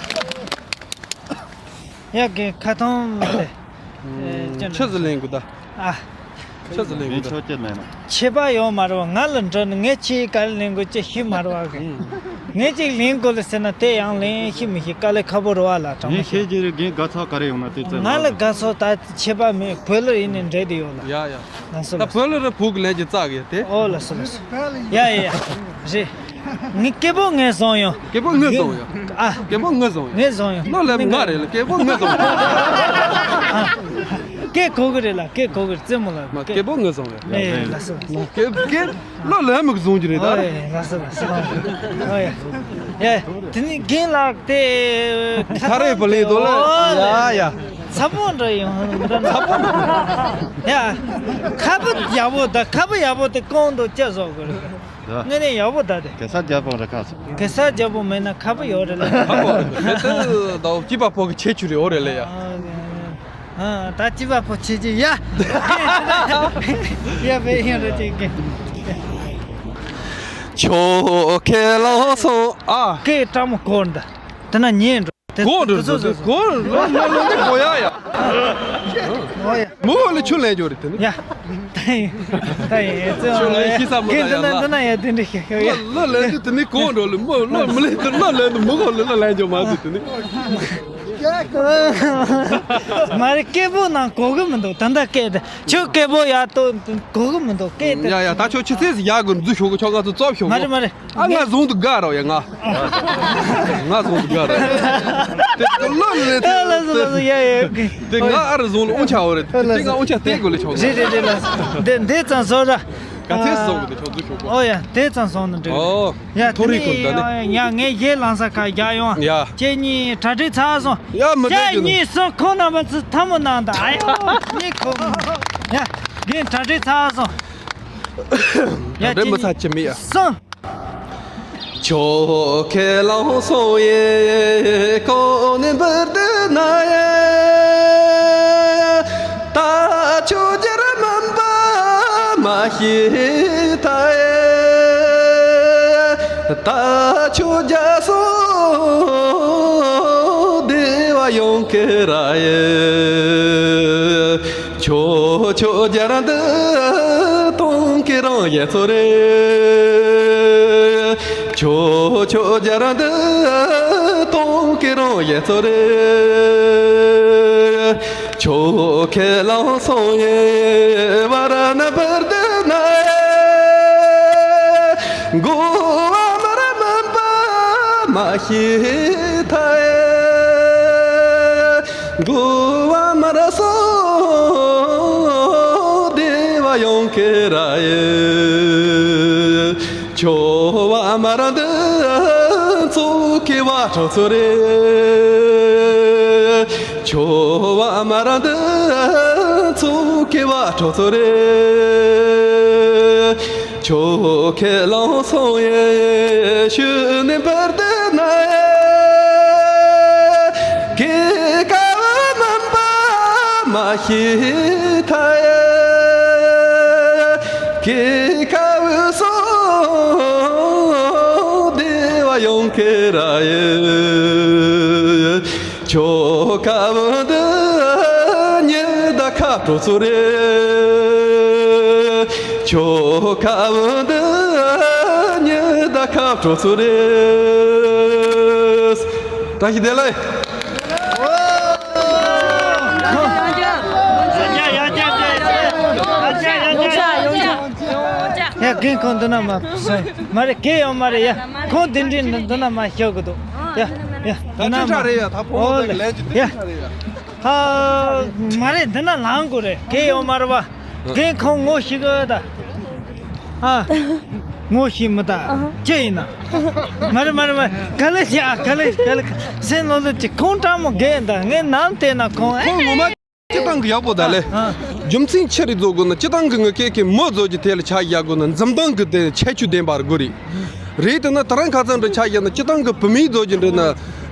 ཡ། རྒན་ཁ་ཐོང་མ་རེད། ཨེ། ཅི་འདྲ། ཆི་ཟིག་ལེན་དགོས་ད། ཨ། ཆི་ཟིག་ལེན་དགོས་ད། ཆོག་ཅི་ལེན་ན། ཁྱད་པར་ཡོད་མ་རེད་བ། ང་ལ་འདྲི་ན་ངས་ཁྱེད་ག་རེ་ལེན་དགོས་ཅི་ཤེས་མ་རེད་བ་གི། ཨུ། ངས་ཅིག་ལེན་དགོས་ལ་ཟེར་ན་དེ་ཡང་ལེན་ཤེས་མི་ཤེས། དཀའ་ལས་ཁག་པོ་རེད་བ་ལ། དྲང་མོ་ངས་ཤེས་ཤེས་ཀྱི་རེད། རྒན་དགའ་ཚོར་ག་རེ་ཡོང་ན་དེ་ཙམ་ང་ལ་ལ་དགའ་ཚོར་ད་ཁྱད་པར་མེད། བོད་ལ་ཡིན་ནས་འདྲེ་དེ་ཡོད་ལ། ཡ་ཡ། ལགས་སོ་ད་ལགས་སོ། བོད་ལ་རེ་བོད་གི་ལས་ཀྱི་རྩ་གི་དེ། ཨོ་ལགས་སོ་ལགས་སོ། ཡ་ཡ་ཡ། རེད། ངའི་སྐད་པོ་ངས་བཟུང་ཡོང་། སྐད་པོ་ངས་བཟུང་ཡོང་། ཨ། སྐད་པོ་ངས་བཟུང་ཡོང་། ངས་བཟུང་ཡོང་། ལོ་ལས་ང་རེད་ལ། སྐད་པོ་ངས་བཟུང་ཡོང་། ཨ། སྐད་གོ་གི་རེད་ལ། སྐད་གོ་གི་རེད། རྩེད་མོ་ལ། མ། སྐད་པོ་ངས་བཟུང་ཡོང་། ཨེ། ལགས་སོ་ལགས་སོ། སྐད་སྐད་ལོ་ལས་མིག་བཟུང་གི་རེད་ད། ཨོ་ཡ། ལགས་སོ་ལགས་སོ། ཨོ་ཡ། ཡ། དེ་ནི་རྒན་ལགས་དེ་ཁ་རེ་བ་ལེ་དོ་ལ། ཨོ་ལ། ཡ་ཡ། ཚ་པོ་འདྲ་ཡོང་འདྲ་ན། ཚ་པོ་འདྲ། ཡ། ཁ་པོ་ཡག་པོ་ད། ཁ་པོ་ཡག་པོ་དེ་གོང་དུ་བཅའ་བཟོ་དགོས་རེད། དངོས་གནས་ཡག་པོ་ད་དེ། གེ་སར་རྒྱལ་པོ་རེད་ཁ་སོ། གེ་སར་རྒྱལ་པོ་མེད་ན་ཁ་པོ་ཡོད་རེད་ལ། ཁ་པོ་རེད། ཁེ་ཏེ་ད་སྐྱིད་པ་ཕོ་གི་ཆེ་ཆུ་རེད། འོ་རེད་ལ་ཡ། ཨ། ད་སྐྱིད་པ་ཕོ་ཆེ་ཆེ་ཡ། ཡ་བེ་ཡིན་རེད་ཅིག་གེ། ཆོ་ཁེ་ལོ་སོ་ཨ། སྐད་གྲགས་མོ་གོ་འདི། དེ་ན་ཉན་འགྲོ། དེ་གོ་འགྲོ། དེ་ཚོ་དེ་གོ་ལོ་ལོ་ལོ་འདི་གོ་ཡ་ཡ། ཨོ་ཡ། མོ་ལ་ཆུ་ལེན་འཇོག་རེད་དེ་ནི། ཡ། ད་ཡིན། ད་ཡིན། ཨེ་ཙི། ཆུ་ལེན་ཤི་ས་མོ་གན་ད་ཡ་འདི་ན་ལ། འདི་ན་ཡ་དེ་འདྲ་ཤི་ཤི་ཡ། ལོ་ལོ་ལེན་དུ་དེ་ནི་གོ་འགྲོ་ལ། མོ་ལོ་མི་ལེན་དུ་ལོ་ལེན་དུ་མོ་གོ་ལ་ལོ་ལེན་འཇོག་མ་དུ་དེ་ནི། མ་རེད། སྐད་པོ་ནང་གོ་གི་མི་འདུག་ད་ལྟ་སྐད་དེ། ཁྱོད་སྐད་པོ་ཡག་ཏོ་གོ་གི་མི་འདུག་སྐད་དེ། ཡ་ཡ། ད་ཁྱོད་ཆུ་ཚོད་ཡག་གི་འཛུལ་ཤོག་གི། ཁྱོད་ང་ཚོ་རྩོབ་ཤོག་གི། མ་རེད་མ་རེད། ཨ། ང་བཟུང་དུ་དགའ་རོ་ཡ། ང་ང་བཟུང་དུ་དགའ་རོ། དེ་ལོ་ལེ། ཨ། ལགས་སོ་ལགས་སོ། ཡ་ཡ། དེ་ང་ཨ་རུ་བཟུང་ལ་དབང་ཆ་འོ་རེད། ཨ། དེ་ལགས་ང་སོ། དབང་ཆ་སྟེར་དགོས་ལེ་ཆོག་གི། རེད་རེད་རེད། ལགས་སོ། འདི་འདི་ཙམ་བཟོ་ར། ག་ཚད་བཟུང་གི་དེ་ཆོག་འཛུལ་ཤོག་གི། ཨོ་ཡ། དེ་ཙམ་བཟུང་ན་འགྲིག་གི། ཨོ། ཡ། ཐོ་རེ་དེ་ནས་ཁོ་ད་ནི། ཡ། ངས་གཞས་ལངས་ས་ཁ་རྒྱག་ཡོང་། ཡ། ཁྱེད་གཉིས་གྲ་སྒྲིག་ཚར་སོང་། ཡ། མི་ཁྱེད་གཉིས་སུ་ཁོང་རྣམ་པ་ཚོ་ཐལ་མོ་གནང་དང་། ཨ་ཡོ། གཉིས་ཁོ། ཡ། རྒན་གྲ་སྒྲིག་ཚར་སོང་། ཡ། གྲ་སྒྲིག་མི་ཚར་ཅི་མི་ཡ། སོང་། ཡོང་གི་ར་ཡེ། ཆོ་ཆོ་རྒྱལ་རང་འདི་གཏོང་གི་རང་ཡེ་ཚོ་རེ། ཆོ་ཆོ་རྒྱལ་རང་འདི་གཏོང་གི་རང་ཡེ་ཚོ་རེ། ཆོ་ཁེ་ལང་སོང་ཡེ་བར་ན་བར་དུ་ན་ཡེ། འགོ་བ་མར་མིན་པ་མ་ཤེས་ཐ་ཡེ། འགོ་བ་མར་སོང་བདེ་བ་ཡོང་གི་ར་ཡེ། ཆོ་བ་མར་འདི་ཚོ་ཁེ་བ་ཁྲོ་ཚོ་རེ། ཆོ་བ་མར་འདི་ཚོ་ཁེ་བ་ཁྲོ་ཚོ་རེ། ཆོ་ཁེ་ལང་སོང་ཡེ་ཤུ་ནི་བར་དུ་ན་ཡེ། ཁེ་ཀ་བ་མིན་པ་མ་ཤེས་ཐ་ཡེ། ཁེ་ཀ་བུ་སོ་བདེ་བ་ཡོང་གི་ར་ཡེ། ཆོ་ཀ་བུ་འདི་ཉི་ཟླ་ཁ་དྲོ་ཚོ་རེ། ཆོ་ཀ་བུ་འདི་ཉི་ཟླ་ཁ་དྲོ་ཚོ་རེ། བཀྲ་ཤིས་བདེ་ལེགས། ཡ་རྒན་ཁོང་འདི་ན་མ་སོང་། མ་རེད། རྒན་ཡོད་མ་རེད་ཡ། ཁོང་དེ་འདྲའི་འདི་ན་མ་ཤོག་གི་འདུག་ཡ་ཡ། ད་འདི་ན་ཅི་འདྲ་མ་རེད་ཡ། ད་ཕོ་བོ་ཨོ་ལེ། ལས་ཀྱི་དེ་ཡ། ཅི་འདྲ་རེད་ཡ། ཧ། མ་རེད། འདི་ན་ལངས་དགོས་རེད། རྒན་ཡོད་མ་རེད་བ། རྒན་ཁོང་ངོ་ཤེས་གི་ད། ཨ། ངོ་ཤེས་མི་ད། ཨ། ཅི་ཡིན་ན། མ་རེད་མ་རེད་མ་རེད། ག་ལེ་ཤི་ཨ། ག་ལེ་ག་ལེ། སེམས་ལོ་ལོ་ཅིག་ཁོང་ཀྲང་མོ་རྒན་ད། ངས་ནམ་བལྟས་ན་ཁོང་ཨེ། ཁོང་ངོ་མ། སྤྱི་བཏང་གི་ཡག་པོ་ད་ལེ། ཨ། རྒྱུ་མཚན་ཆི་རེད་བཟོ་དགོས་ན། སྤྱི་བཏང་གི་ངི་སྐད་ཀྱི་མི་བཟོ་རྒྱུ་དེ་ལ་ཆ་ཡག་དགོས་ན་འཛུམ་མདངས་གི་དེ་ཁྱད་ཆོས་ལྡན་པ་དགོས་རེད། རེད་དེ་ན་ད་རང་ཁ་ཚང་འདྲ་ཆ་ཡག་ན། སྤྱི་བཏང་གི་བུད་མེད་བཟོ་རྒྱུ་འདྲ་ན།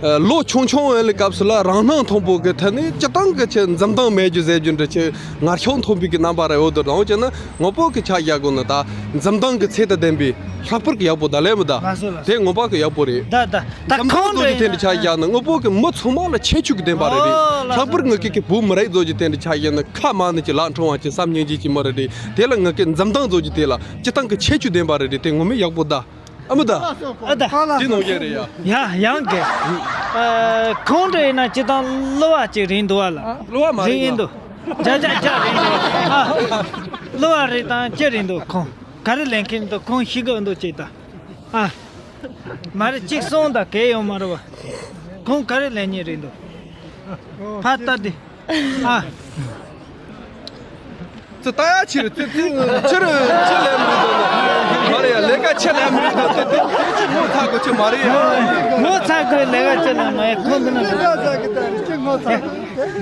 ལོ་ཆུང་ཆུང་ཡོད་ལེ་སྐབས་སུ་ལ་རང་སྣང་མཐོན་པོ་གི་ཐད་ནས་སྤྱི་བཏང་གི་ཆེ་འཛུམ་མདངས་མེད་རྒྱུ་ཟེར་རྒྱུ་འདྲ། ཆེ་ངར་ཤུགས་མཐོན་པོའི་གི་རྣམ་པ་རེད། འོ་དེ་རང་བྱས་ན་ངོ་བོ་གི་ཆ་ཡག་དགོས་ན་ད་འཛུམ་མདངས་གི་ཚད་དང་ལྡན་པའི་ལྷག་པར་གི་ཡག་པོ་ད་ལེ་མི་ད། ལགས་སོ་ལགས་སོ། དེ་ངོ་བོ་གི་ཡག་པོ་རེད། ད་ད། ད་འཛུམ་མདངས་ཁོང་བཟོ་རྒྱུ་དེ་འདྲ་ཆ་ཡག་ན་ངོ་བོ་གི་མི་ཚང་མ་ལ་ཁྱད་ཆོས་ཀྱི་ལྡན་པ་རེད་རེད། ཨོ་ལགས་ལྷག་པར་ངི་སྐད་ཀྱི་བུ་མོ་རེད་བཟོ་རྒྱུ་དེ་འདྲ་ཆ་ཡག་ན་ཁ་མ་ནི་ཅི་ལག་འཕྲང་བ་ཅི་བསམ་ཉན་རྒྱུ་ཅི་མ་རེད་རེད། དེ་ལ་ངི་སྐད་འཛུམ་མདངས་བཟོ་རྒྱུ་དེ་ལ་སྤྱི་བཏང་གི་ཁྱད་ཆོས་ལྡན་པ་རེད་རེད། དེ་ངོ་མ་ཡག་པོ་ད། ཨ་མི་ད། ཨ་ད། དེ་ནོར་རྒྱུ་རེད་ཡ། ཡ་ཡང་གི། ཨ། ཁོང་འདྲ་ཡིན་ན་སྤྱི་བཏང་གླུ་བ་ཅིག་རིང་འདུག་བ་ལ། གླུ་བ་མ་རིང་རིང་ཡིན་ཡ། འདུག་ཇ་ཇ་ཇ་རིང་འདུག་ཨ། གླུ་བ་རིང་དང་ཅི་རིང་འདུག་ཁོང་ག་རེ་ལེན་མཁན་འདུག་ཁོང་ཤི་གི་འདུག་ཅིག་ད། ཨ། མ་རེད། གཅིག་གསུངས་དང་གལ་ཡོད་མ་རེད་བ། ཁོང་ག་རེ་ལེན་མཁན་རེད་འདུག་ཕར་ལྟ་དེ། ཨ། ཙི་ལྟ་ཡ་ཕྱིར་ཙི་ཙི་ཕྱིར་ཕྱིར་ལེན་མི་འདུག་མ་རེད་ཡ། ལས་ཀ་ཕྱིར་ལེན་མི་འདུག་ཙི་ཙི་ཙི་ངོ་ཚ་དགོས་ཆེ་མ་རེད་ཡ། ངོ་ཚ་དགོས། ལས་ཀ་ཕྱིར་ལེན་མ་ཡ། ཁོང་འདི་ན་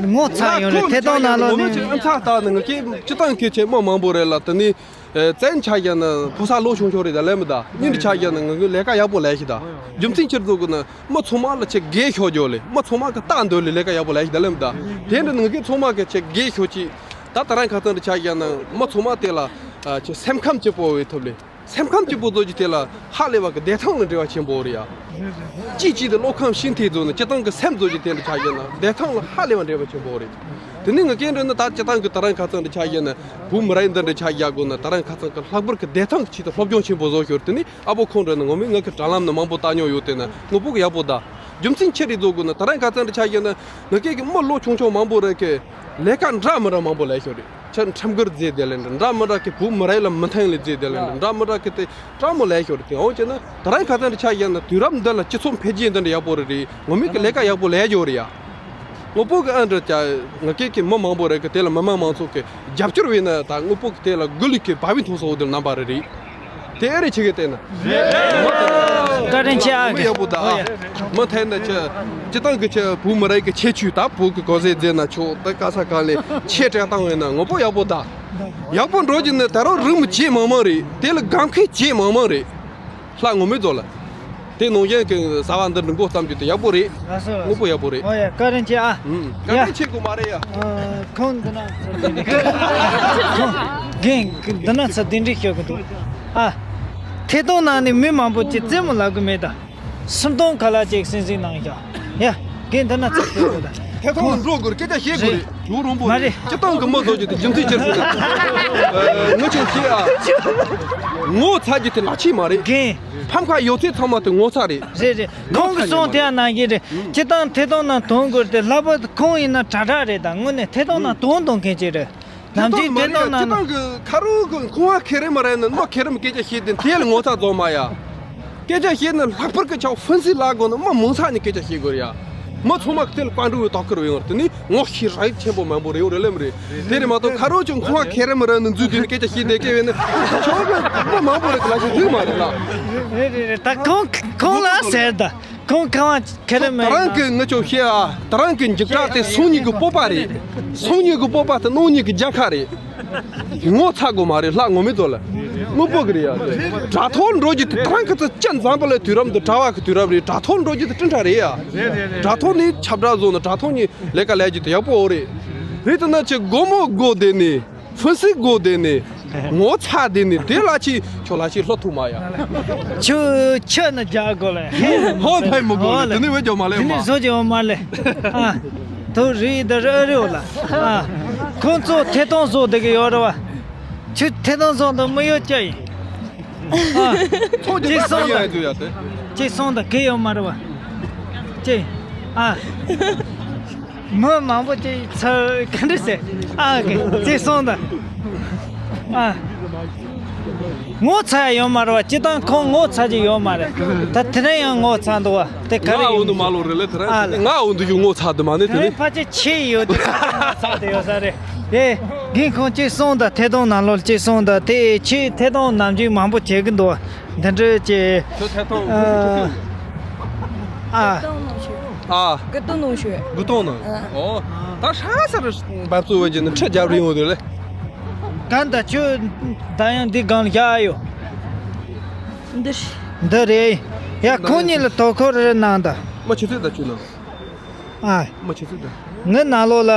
ངོ་ཚ་ཡོང་རེད། ཐད་གཏོང་ནང་ལོགས་ནས་ཚ་ལྟ་ནི་ངི་སྐད་སྤྱི་བཏང་སྐད་ཆེ་མི་མང་པོ་རེད་ལ། དེ་ནི། ཨེ། བཙན་ཆ་བཞག་ན་ཕོ་གསར་ལོ་ཆུང་ཆུང་རེད་ད་ལེ་མི་ད། གཉིས་འདྲ་ཆ་བཞག་ན་ང་གི་ལས་ཀ་ཡག་པོ་ལས་ཤི་ད། རྒྱུ་མཚན་ཕྱིར་བཟོ་དགོས་ན་མི་ཚང་མ་ལ་ཆེ་དགེ་ཤོག་རྒྱོ་ལེ། མི་ཚང་མ་གི་རྟགས་འདོད་ལེ་ལས་ཀ་ཡག་པོ་ལས་ཤི་ད་ལེ་མི་ད། དེ་འདྲ་ང་གི་ཚང་མ་གི་ཆེ་དགེ་ཤོག་ཅིག་ད་ད་རང་ཁ་ཚང་འདྲ་ཆ་བཞག་ན་མི་ཚང་མ་དེ་ལ་ཨ་ཆེ་སེམས་ཁམས་སྐྱིད་པོ་བའི་ཐོབ་ལེ། སེམས་ཁམས་སྐྱིད་པོ་བཟོ་རྒྱུ་དེ་ལ་ཧ་ལས་པ་གི་བདེ་ཐང་ལ་འབྲེལ་བ་ཆེན་པོ་རེད་ཡ། གཅིག་གཅིག་དེ་བློ་ཁམས་ཤིན་ཐེ་བཟོ་ན་སྤྱི་བཏང་གི་སེམས་བཟོ་རྒྱུ་དེ་འདྲ་ཆ་བཞག་ན་བདེ་ཐང་ལ་ཧ་ལས་པ་འབྲེལ་བ་ཆེན་པོ་རེད། དེ་ནས་ངི་སྐད་འདྲ་ན་ད་སྤྱི་བཏང་གི་ད་རང་ཁ་ཚང་འདྲ་ཆ་བཞག་ན་བུ་མོ་ར་ཡིན་འདི་འདྲ་ཆ་བཞག་དགོས་ན་ད་རང་ཁ་ཚང་གི་ལྷག་པར་གི་བདེ་ཐང་གི་ཆེད་དུ་སློབ་སྦྱོང་ཆེན་པོ་བཟོ་ཤོར། དེ་ནས་ཨ་བོ་ཁོང་འདྲ་ན་ངོ་མས་ངི་གི་དྲ་ལམ་ན་མང་པོ་ལྟ་མྱོང་ཡོད་དེ་ན་ངོ་བོ་གི་ཡག་པོ་ད། རྒྱུ་མཚན་ཆི་རེད་བཟོ་དགོས་ན་ད་རང་ཁ་ཚང་འདྲ་ཆ་བཞག་ན་ངི་སྐད་གི་མི་ལོ་ཆུང་ཆུང་མང་པོ་རེད་གི་ལས་ཀ་འདྲ་མི་འདྲ་མང་པོ་ལས་ཤོར་རེད། ཆ་ཁྲིམས་འགལ་རྫས་དེ་ལས་འདྲ་འདྲ་མི་འདྲ་གི་བུ་མི་ར་ཡི་ལ་མི་མཐུན་ལས་རྫས་དེ་ལས་འདྲ་འདྲ་མི་འདྲ་གི་དེ་སྤྲང་མོ་ལས་ཤོར་དེ་འོང་བྱས་ན་ད་རང་ཁ་ཚང་འདྲ་ཆ་བཞག་ན་དུས་རབས་འདི་ལ་སྤྱི་ཚོགས་འཕེལ་རྒྱས་འདི་འདྲ་ཡག་པོ་རེད་རེད། ངོ་མས་གི་ལས་ཀ་ཡག་པོ་ལས་ཡོད་རེད་ཡ། དངོས་པོ་གི་ཨ་འདྲ་ཅག་ང་སྐད་གི་མི་མང་པོ་རེད་གི་དེ་ལ་མི་མང་མང་ཚོགས་གི་རྒྱབ་སྐྱོར་བས་ན་ད་དངོས་པོ་གི་དེ་ལ་དགུ་ལུག་གི་བ་བི་མཐོང་སོགས་འདི་རྣམ་པ་རེད་རེད། དེ་ཨེ་རེད་ཁྱེད་ཀྱི་བལྟས་ན། བཀའ་དྲིན་ཆེ་ཨ། མི་ཡག་པོ་ད་ཨ། མི་མཐུན་ན་ཁྱེད་སྤྱི་བཏང་གི་ཁྱེད་བུ་མི་ར་ཡི་གི་ཁྱད་ཆོས་ད་བོད་གི་གོ་ཟས་རྫས་ན་ཆོག་ད་ག་ས་ག་ལས་ཆེ་དྲག་བཏང་བས་ན་དངོས་པོ་ཡག་པོ་ད། ཡག་པོ་འགྲོ་གི་ན་ད་རུང་རིང་མོ་བྱེད་མང་མང་རེད། དེ་ལ་དགའ་མཁན་བྱེད་མང་མང་རེད། ལྷ་ངོ་མས་རྫོགས་ལ། དེ་ནང་བཞིན་གི་བཟའ་བ་འདི་འདྲ་མགོ་བརྩམས་རྒྱུ་དེ་ཡག་པོ་རེད། ལགས་སོ། དངོས་པོ་ཡག་པོ་རེད། ཨོ་ཡ་བཀའ་དྲིན་ཆེ་ཨ། ཨུམ། བཀའ་དྲིན་ཆེ་དགོས་མ་རེད་ཡ། ཨ། ཁོང་འདི་ན་ཁོང་རྒན་འདི་ན་ཚ་འདི་འདྲ་ཤོད་གི་འདུག་ཨ། ཐད་གཏོང་ནང་ནས་མི་མང་པོ་ཅིག་རྩེད་མོ་ལབ་གི་མེད་ད། སུམ་སྟོང་ཁ་ལག་ཅིག་སིང་སིང་གནང་ཤག་ཡ། རྒན་འདི་ན་ཚ་ཤོད་གི་ད། ཐད་གཏོང་ལ་འགྲོ་དགོས་རེད། སྐད་ཆ་བཤད་དགོས་རེད། ཞུ་རོང་པོ་མ་རེད། རེད། སྤྱི་བཏང་གི་མི་བཟོ་རྒྱུ་དེ་རྒྱུ་མཚན་ཅི་རེད་ཟེར་ན། ཨ། ངོ་ཆུང་ཤེས་ཨ། ངོ་ཚ་རྒྱུ་དེ་ལག་ཆས་མ་རེད། རྒན། ཕམ་ཁ་ཡོད་ཚད་ཚང་མ་དེ་ངོ་ཚ་རེད། རེད་རེད། ཁོང་གིས་གསུངས་དེ་ཡང་ནང་བཞིན་རེད། སྤྱི་བཏང་ཐད་གཏོང་ནང་དོན་དགོས་དེ་ལྷག་པར་དུ་ཁོང་ཡིན་ན་དྲག་དྲག་རེད། ད་དངོས་གནས་ཐད་གཏོང་ནང་དོན་གཏོང་མཁན་ཅིག་རེད། ནམ་རྒྱུན་དེ་དང་ནང་། སྤྱི་བཏང་གི་ཁ་རོག་གི་ཁང་བ་ཁེ་རེ་མ་རེད་ན་མ་ཁེ་རེ་མ་སྐད་ཆ་བཤད་དེ་དེ་ལ་ངོ་ཚ་རྫོགས་མ་ཡ། སྐད་ཆ་བཤད་ན་ལྷག་པར་གི་ཆག་ཧྥུན་སི་ལ་དགོས་ན་མ་མང་ཚ་ནས་སྐད་ཆ་བཤད་དགོས་ཡ། མ་ཚང་མ་དེ་ལ་བཀའ་འགྲོ་བའི་དོ་ཁུར་ཡོང་རེད། དེ་ནི་ངོ་ཤེས་རིག་ཆེན་པོ་མང་པོ་རེད་ཡོད་རེད་ལམ་རེད། དེ་རེད་མ་གཏོགས་ཁ་རོག་ཅིག་ཁང་བ་ཁེ་རེ་མ་རེད་ན་འཛུལ་དེ་ནི་སྐད་ཆ་བཤད་དེ་སྐད་བས་ནི་ཆོག་གི་མ་མང་པོ་རེད་གི་ལ་ཤེས་དུས་མ་རེད་ལ། རེད་རེད་རེད། ད་ཁོང་ཁོང་ལ་ཟེར་ད། ཁོང་ཁང་བ་ཁེ་རེ་མེད་ད། ད་རང་གི་ངི་ཆོ་ཤེས་ཨ། ད་རང་གི་འཇིགས་སྐྲག་དེ་སང་ཉིན་གི་སྤོབས་པ་རེད། སང་ཉིན་གི་སྤོབས་པ་དེ་གནངས་ཉིན་གི་རྒྱལ་ཁ་རེད། ངོ་ཚ་དགོས་མ་རེད། ལྷ་ངོ་མི་ཚོ་ལ་དངོས་པོ་གི་རེད་ཡ། དྲ་ཐོག་འགྲོ་རྒྱུ་དེ་ད་རང་གི་ཚོ་སྤྱི་འཛམ་བུ་གླིང་དུས་རབས་འདི་དྲ་བ་གི་དུས་རབས་རེད། དྲ་ཐོག་འགྲོ་རྒྱུ་དེ་སྤྲིན་ཕྲ་རེད་ཡ། དྲ་ཐོག་ནས་ཁྱབ་བསྒྲགས་བཟོ་ན་དྲ་ཐོག་ནས་ལས་ཀ་ལས་རྒྱུ་དེ་ཡག་པོ་རེད། རེད་དེ་ན་ཆེ་སྒོར་མོ་སྒོར་བསྡད་ནས། ཧྥུན་སི་སྒོ་བསྡད་ནས་ངོ་ཚ་བསྡད་ནས་དེ་ལ་ཅི་ཁྱོད་ལ་ཅི་ལྷོ་ཐུག་མ་ཡ། ཁྱོད་ཁྱོད་ནི་རྒྱག་དགོས་ལེ། ཧོ་ཕའི་མི་དགོས་ལེ། དེ་ནི་བས་རྒྱག་མ་ལེ། དེ་ནི་མ་བཟོ་རྒྱག་མ་ལེ། ཨ། དུ་རི་ད་རི་རི་ལ། ཨ། ཁོང་ཚོ་ཐད་གཏོང་བཟོ་བསྡད་གི་ཡོད་རེད་བ། ཁྱོད་ཐད་གཏོང་བཟོ་འདི་མི་ཡོད་ཀྱ་ཡིན། ཨ། ཚོགས་ཀྱི་ཅི་སོང་ད། ཡ་ཡ་ཡ་དེ། ཅི་སོང་ད་གི་ཡོད་མ་རེད་བ། ཅི། ཨ། མི་མང་པོ་ཅིག་ཚུར་ག་འདྲ་ཟེར། ཨ་གི་ཅི་སོང་ད། ཨ། ངོ་ཚ་ཡ་ཡོད་མ་རེད་བ། སྤྱི་བཏང་ཁོང་ངོ་ཚ་གི་ཡོད་མ་རེད། ད་དེ་རིང་ཡང་ངོ་ཚ་འདུག་བ། དེ་ག་རེ་ཡིན། ང་འོ་འདུག་མ་ལོ་རེད་ལེ། དེ་རིང་ཨ་ལེ། ང་འོ་འདུག་ཡོད་ངོ་ཚ་འདུག་མ་ནི་དེ་དེ་རིང་ནི། ཕལ་ཆེར་ཆེ་ཡོད་དེ་ཚ་དེ་ཡོད་ས་རེད། དེ་རྒན་ཁོང་ཅིག་སོང་ད་ཐད་གཏོང་ནང་ལོགས་ཅིག་སོང་ད། དེ་ཆེ་ཐད་གཏོང་ནམ་རྒྱུན་མང་པོ་བྱེད་གི་འདུག་བ། འདི་འདྲ་ཅིག་ཁྱོད་ཐད་གཏོང་ཨ། ཨ། ཨ། གི་ཏོ་ནོ་ཤོད། གི་ཏོ་ནོ། ཨ། ཨོ། ད་ཧྲ་ས་རུ་འབབ་ཚུགས་བ་ཅིག་ནི་ཁྲི་རྒྱབ་རིང་འོ་དེ་ལེ། གང་ད་ཁྱོད་ད་ཡང་འདི་སྒང་ལ་བཞག་ཡོད། འདི་རེད། འདི་རེད། ཡ་ཁོང་གཉིས་ལ་དོ་ཁུར་རེ་གནང་ད། མ་ཆུ་ཚོད་ད་ཁྱོད་ནང་། ཨ། མ་ཆུ་ཚོད་ད། ངའི་ནང་ལོགས་ལ་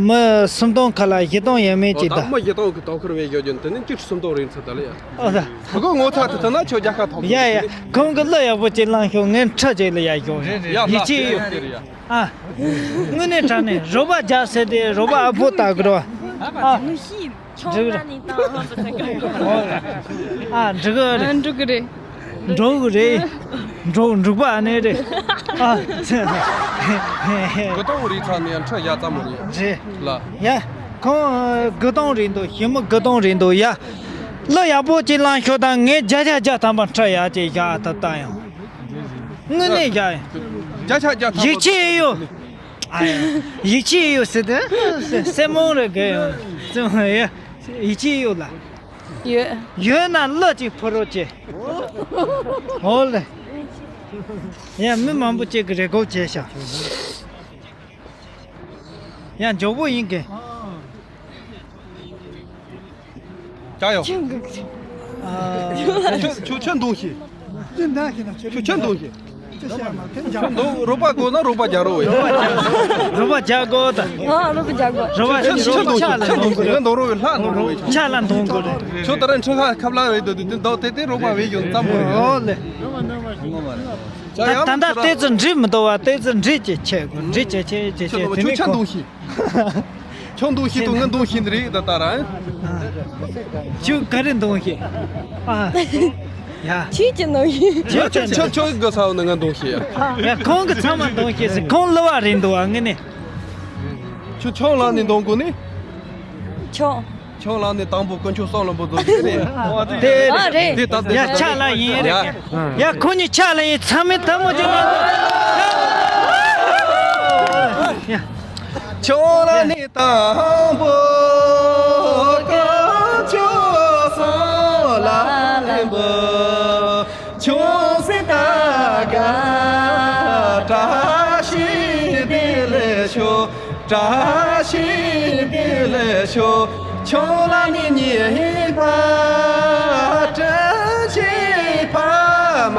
མི་སུམ་སྟོང་ཁ་ལ་བཞི་སྟོང་ཡས་མས་ཅིག་ད། ཨོ་ད་མ་བཞི་སྟོང་གི་དོ་ཁུར་བས་ཡོད་རྒྱུ་དེ་ནི་གཅིག་སུམ་སྟོང་རེད་ཚོད་ད་ལེ་ཡ། ཨོ་ད། ཁོ་ངོ་ཚ་དེ་ད་ན་ཁྱོད་རྒྱལ་ཁ་ཐོབ་ཡ་ཡ། ཁོང་གི་གླུ་ཡག་པོ་ཅིག་བླངས་ཤོག་ངའི་ཁྲི་ཅིག་ལ་ཡ་ཤོག་ཡ་ཡིད་ཆེས་ཡོད། ལ་ཡ། ཨ། དངོས་གནས་དྲང་གནས་རོགས་པ་རྒྱག་ཟེར་ཏེ་རོགས་པ་ཨ་ཕོ་ལྟ་དགོས་རོ། ཨ། ཨ། འགྲིག་རེད། འགྲོ་གི་རེད། འགྲོ་གི་རེད། འགྲོ་འགྲིག་པ་ཨ་ནེ་རེད། ཨ། དགུ་སྟོང་རེད་ཚ་ནས་ཁྲི་བཞག་ཙམ་རེད། རེད། ལ། ཡ། ཁོང་དགུ་སྟོང་རེད་འདུག་ཞི་མོ་དགུ་སྟོང་རེད་འདུག་ཡ། གླུ་ཡག་པོ་ཅིག་བླངས་ཤོག་དང་ངས་བརྒྱ་ཆ་བརྒྱ་ཐམ་པ་ཁྲི་ཡག་ཅིག་བཞག་ད་ལྟ་ཡང་། དངོས་གནས་བཞག་ཡིན། བརྒྱ་ཆ་བརྒྱ་ཐམ་པ། ཡིད་ཆེས་ཡོད། ཨ་ཡ། ཡིད་ཆེས་ཡོད་ཟེར་ཏེ། སེ་མོང་རེ་གེ་ཡོད། ཙང་ཡ། ཡིད་ཆེས་ཡོད་ལ། ཡོད། ཡོད་ན་གླུ་ཅིག་ཕུལ་རོགས་བྱེད། འོ་ལེ། ཡ་མི་མང་པོ་ཅིག་གི་རེ་སྒུག་བྱས་ཤག་ཡ་མགྱོགས་པོ་ཡིན་གི། ཅག་ཡོ། ཁྱོད་ཁྱོད་ཁྱོད་འདུག་ཤི། ཁྱོད་ཁྱོད་འདུག་ཤི། ཁྱོད་འདུག་རོགས་པ་དགོས་ན་རོགས་པ་རྒྱག་རོགས་ཡོད། རོགས་པ་རྒྱག་དགོས་ད། ཨ་རོགས་པ་རྒྱག་དགོས། རོགས་པ་ཁྱོད་ཁྱོད་འདུག་ཤི། ཁྱོད་འདུག་ཤི། ང་འདུག་རོགས་ཡོད། ལྷ་འདུག་རོགས་ཡོད། ཆ་ལ་འདུག་དགོས་རེད། ཁྱོད་ད་རེས་འཕྲུལ་ཁ་ཁབ་ལ་བས་འདུག་དེ་འདུག་དེ་དེ་རོགས་པ་བས་ཡོད་ཙམ་རེད། ཨོ་ལེ། ད་ད་ལྟ་ལྟས་ཚུལ་འགྲིག་མི་འདུག་བ། ལྟས་ཚུལ་འགྲིག་ཅེས་བྱེད་དགོས། འགྲིག་ཅེས་བྱེད་ཅེས་བྱེད། དེ་ནས་ཁྱོད་ཁྱོད་ཁོ་འདུག་ཤི། ཁྱོད་འདུག་ཤི་དང་ང་འདུག་ཤི་འདི་རེད་ད་ལྟ་ར། ཁྱོད་ག་རེ་འདུག་ཤི། ཨ། ཡ། ཁྱོད་ཀྱི་འདུག་ཤི། ཁྱོད་ཁྱོད་ཁྱོད་ཁྱོད་གི་ས་བོ་ནི་ང་འདུག་ཤི་ཡ། ཡ་ཁོང་གི་ཚང་མ་འདུག་ཤི་ཟེར། ཁོང་གླུ་བ་རེད་འདུག་བ་ངས་ནི། ཁྱོད་ཁྱོད་ལ་ནི་འདུག་གོ་ནི། ཁྱོད། ཁྱོད་ལ་ནི་དང་པོ་དཀོན་མཆོག་གསུམ་ལ་འབུལ་དགོས་ཀྱི་རེད། དེ་ཨ་རེད། དེ་ད་དེ་ཡ་ཆ་ལ་ཡིན་རེད། ཡ་ཁོ་གཉིས་ཆ་ལ་ཡིན། ཚང་མས་ཐལ་མོ་སྦྱར་ན། ཡ། ཁྱོད་ལ་ནི་དང་པོ་དཀོན་མཆོག་གསུམ་ལ་འབུལ། ཁྱོད་སྲིད་ད་ག་བཀྲ་ཤིས་བདེ་ལེགས་ཤོག་བཀྲ་ཤིས་བདེ་ལེགས་ཤོག་ཁྱོད་ལ་ནི་ཉེས་པ་དྲིན་ཆེན་ཕ་མ་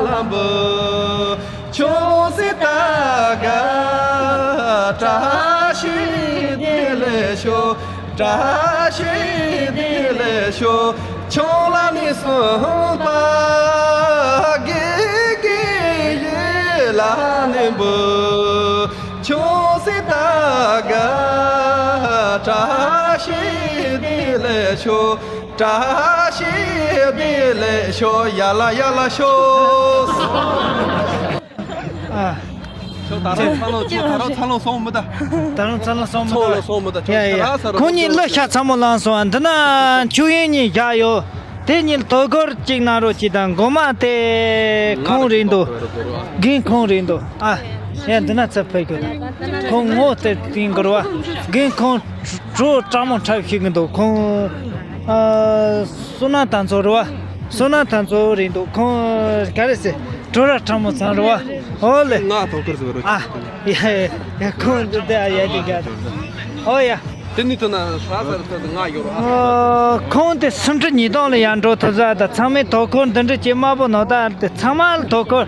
ལ་འབུལ། ཁྱོད་སྲིད་ད་ག་བཀྲ་ཤིས་བདེ་ལེགས་ཤོག་བཀྲ་ཤིས་བདེ་ལེགས་ཤོག་ཁྱོད་ལ་ནི་གསུམ་པ་དགེ་དགེ་ཡིད་ལ་ནི་འབུལ། ཁྱོད་སྲིད་ད་ བཀྲ་ཤིས་བདེ་ལེགས་ཤོག་བཀྲ་ཤིས་བདེ་ལེགས་ཤོག་ཡ་ལ་ཡ་ལ་ཤོག་ཨ། ཁྱོད་ད་རུང་འཚར་ལོངས་ཁྱོད་ད་རུང་འཚར་ལོངས་སོང་མི་ད། ད་རུང་འཚར་ལོངས་སོང་མི་ད། ཚོགས་ལ་སོང་མི་ད་ཡ་ཁྱོད་ཡ་ཁྱོད་ར་ས་རུ་ཁོང་གཉིས་གླུ་ཤ་ཚ་མོ་བླངས་སོང་། འདི་ན་ཆོས་དབྱིངས་གཉིས་བཞག་ཡོད། དེ་གཉིས་དོ་ཁུར་གཅིག་གནང་རོགས་གྱིས་དང་། མགོ་མ་དེ་ཁོང་རེད་འདུག་རྒན་ཁོང་རེད་འདུག་ཨ། ཡ་འདི་ན་ཚུར་ཕེབས་རྒྱུ་དང་། ཁོང་ངོ་དེ་བསྟན་དགོས་རེད་བ། རྒན་ཁོང་བྲོ་སྤྲང་མོ་འཁྲབ་ཤེས་ཀྱི་འདུག་ཁོང་ཨ། བསོད་ནམས་དར་ཚོ་རེད་བ། བསོད་ནམས་དར་ཚོ་རེད་འདུག་ཁོང་ག་རེ་ཟེར། བྲོ་ར་སྤྲང་མོ་ཚང་རེད་བ། ཨོ་ལེ། ང་དོ་ཁུར་ཟེར་རོ། ཨ། ཡ་ཡ་ཡ་ཁོང་འདི་དེ་ཨ་ཡ་དེ་ག་ཨོ་ཡ། དེ་ནི་ཐོན་ན་ཧྲ་ཟེར་ཐོན་ང་ཡོད་རོ། ཨོ། ཁོང་དེ་སུམ་ཁྲི་ཉིས་སྟོང་ལ་ཡར་འགྲོ་ཐུབ་ས་དང་། ཚང་མས་དོ་ཁུར་འདི་འདྲ་བྱེད། དམར་པོ་ནོར་བདག་དེ་ཚང་མ་ལ་དོ་ཁུར།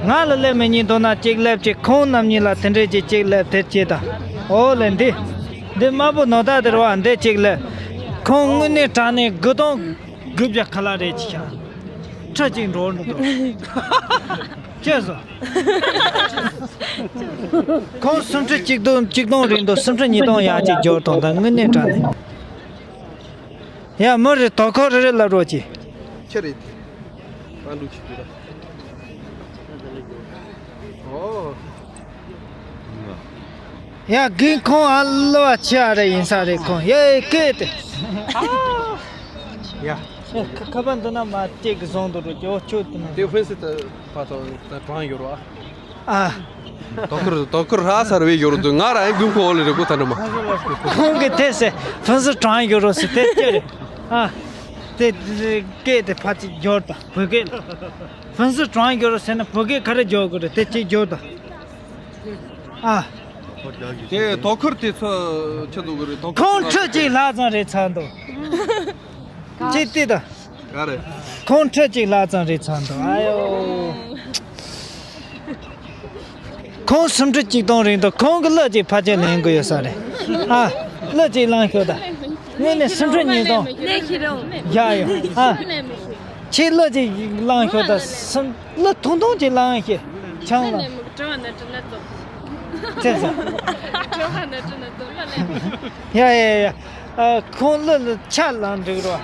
ང་ལ་སླེབས་མི་ཉན་འདུག་ན་གཅིག་སླེབས་བྱེད། ཁོང་རྣམ་གཉིས་ལ་དེ་འདྲས་ཀྱི་གཅིག་སླེབས་དེ་བྱེད་དང་། ཨོ་ལེ་འདི། འདི་དམར་པོ་ནོར་བདག་དེ་རེད་བ། འདི་གཅིག་སླེབས། ཁོང་དངོས་གནས་དྲང་གནས་དགུ་སྟོང་དགུ་བརྒྱ་ཁ་ལག་རེད་ཅི་ཤག་ཁྲི་གཅིག་འགྲོ་འགྲོ་འདུག་ཅེས་སོ། ཁོང་སུམ་ཁྲི་གཅིག་སྟོང་གཅིག་སྟོང་རེད་འདུག་སུམ་ཁྲི་ཉིས་སྟོང་ཡག་ཅིག་འབྱོར་དང་ད་དངོས་གནས་དྲང་ནས། ཡ་མི་རེ་དོ་ཁུར་རེ་རེ་ལབ་རོགས་གྱིས། ཁྱེད་རེད། ཨ་འདུག་ཅིག་འདུག་ད། ཨོ། ཡ་རྒན་ཁོང་ཨ་ལོ་བ་ཆེ་ཨ་རེ་ཡིན་ས་རེད་ཁོང་ཡ་ཡ་སྐད་དེ། ཡ། ཁ་ཁ་པར་འདི་ན་མ་སྐད་གི་བཟང་འདུག་རོ་ཅོ་ཅོ་དེ་ན། དེ་ཧྥན་སི་ད་ཕ་ཐོ་ད་གྲང་ཡོད་རོ་ཨ། ཨ། དོ་ཁུར་དོ་ཁུར་ཧྲ་སར་བའི་ཡོད་རོ་དུ་ང་ར་ཨེ་དགུན་ཁོ་ལེ་རེ་གོ་ཐ་ན་མ། ཁོང་གི་དེ་སེ་ཧྥན་སི་གྲང་ཡོད་རོ་སི་དེ་སྐད་རེད། ཨ། དེ་སྐད་དེ་ཕ་ཅིག་འབྱོར་དང་བོད་སྐད་ལ། ཧྥན་སི་གྲང་ཡོད་རོ་ཟེར་ན་བོད་སྐད་ག་རེ་འབྱོར་དགོས་རེད་དེ་ཅིག་འབྱོར་དང་། ཨ། དེ་དོ་ཁུར་དེ་ཚོ་ཆི་འདུག་གི་རེད་དོ་ཁུར། ཁོང་ཁྲི་གཅིག་ལྷག་ཙམ་རེད་ཚར་འདུག་ཅི་སྟེ་ད། ག་རེ། ཁོང་ཁྲི་གཅིག་ལྷག་ཙམ་རེད་ཚར་འདུག་ཨ་ཡོ། ཁོང་སུམ་ཁྲི་གཅིག་སྟོང་རེད་འདུག་ཁོང་གི་གླུ་གཅིག་ཕལ་ཆེར་ལེན་དགོས་ཡོད་ས་རེད། ཨ། གླུ་གཅིག་བླངས་ཤོག་ད། དངོས་གནས་སུམ་ཁྲི་ཉིས་སྟོང་། བཞག་ཡོད་ཨ། ཁྱེད་གླུ་གཅིག་བླངས་ཤོག་ད་སུམ། གླུ་ཐུང་ཐུང་ཅིག་བླངས་ཤིག་ཆང་ལ། ཙེ་ཙེ། ཡ་ཡ་ཡ། ཨ། ཁོང་གླུ་ལ་ཆ་ལངས་འགྲིག་རོ།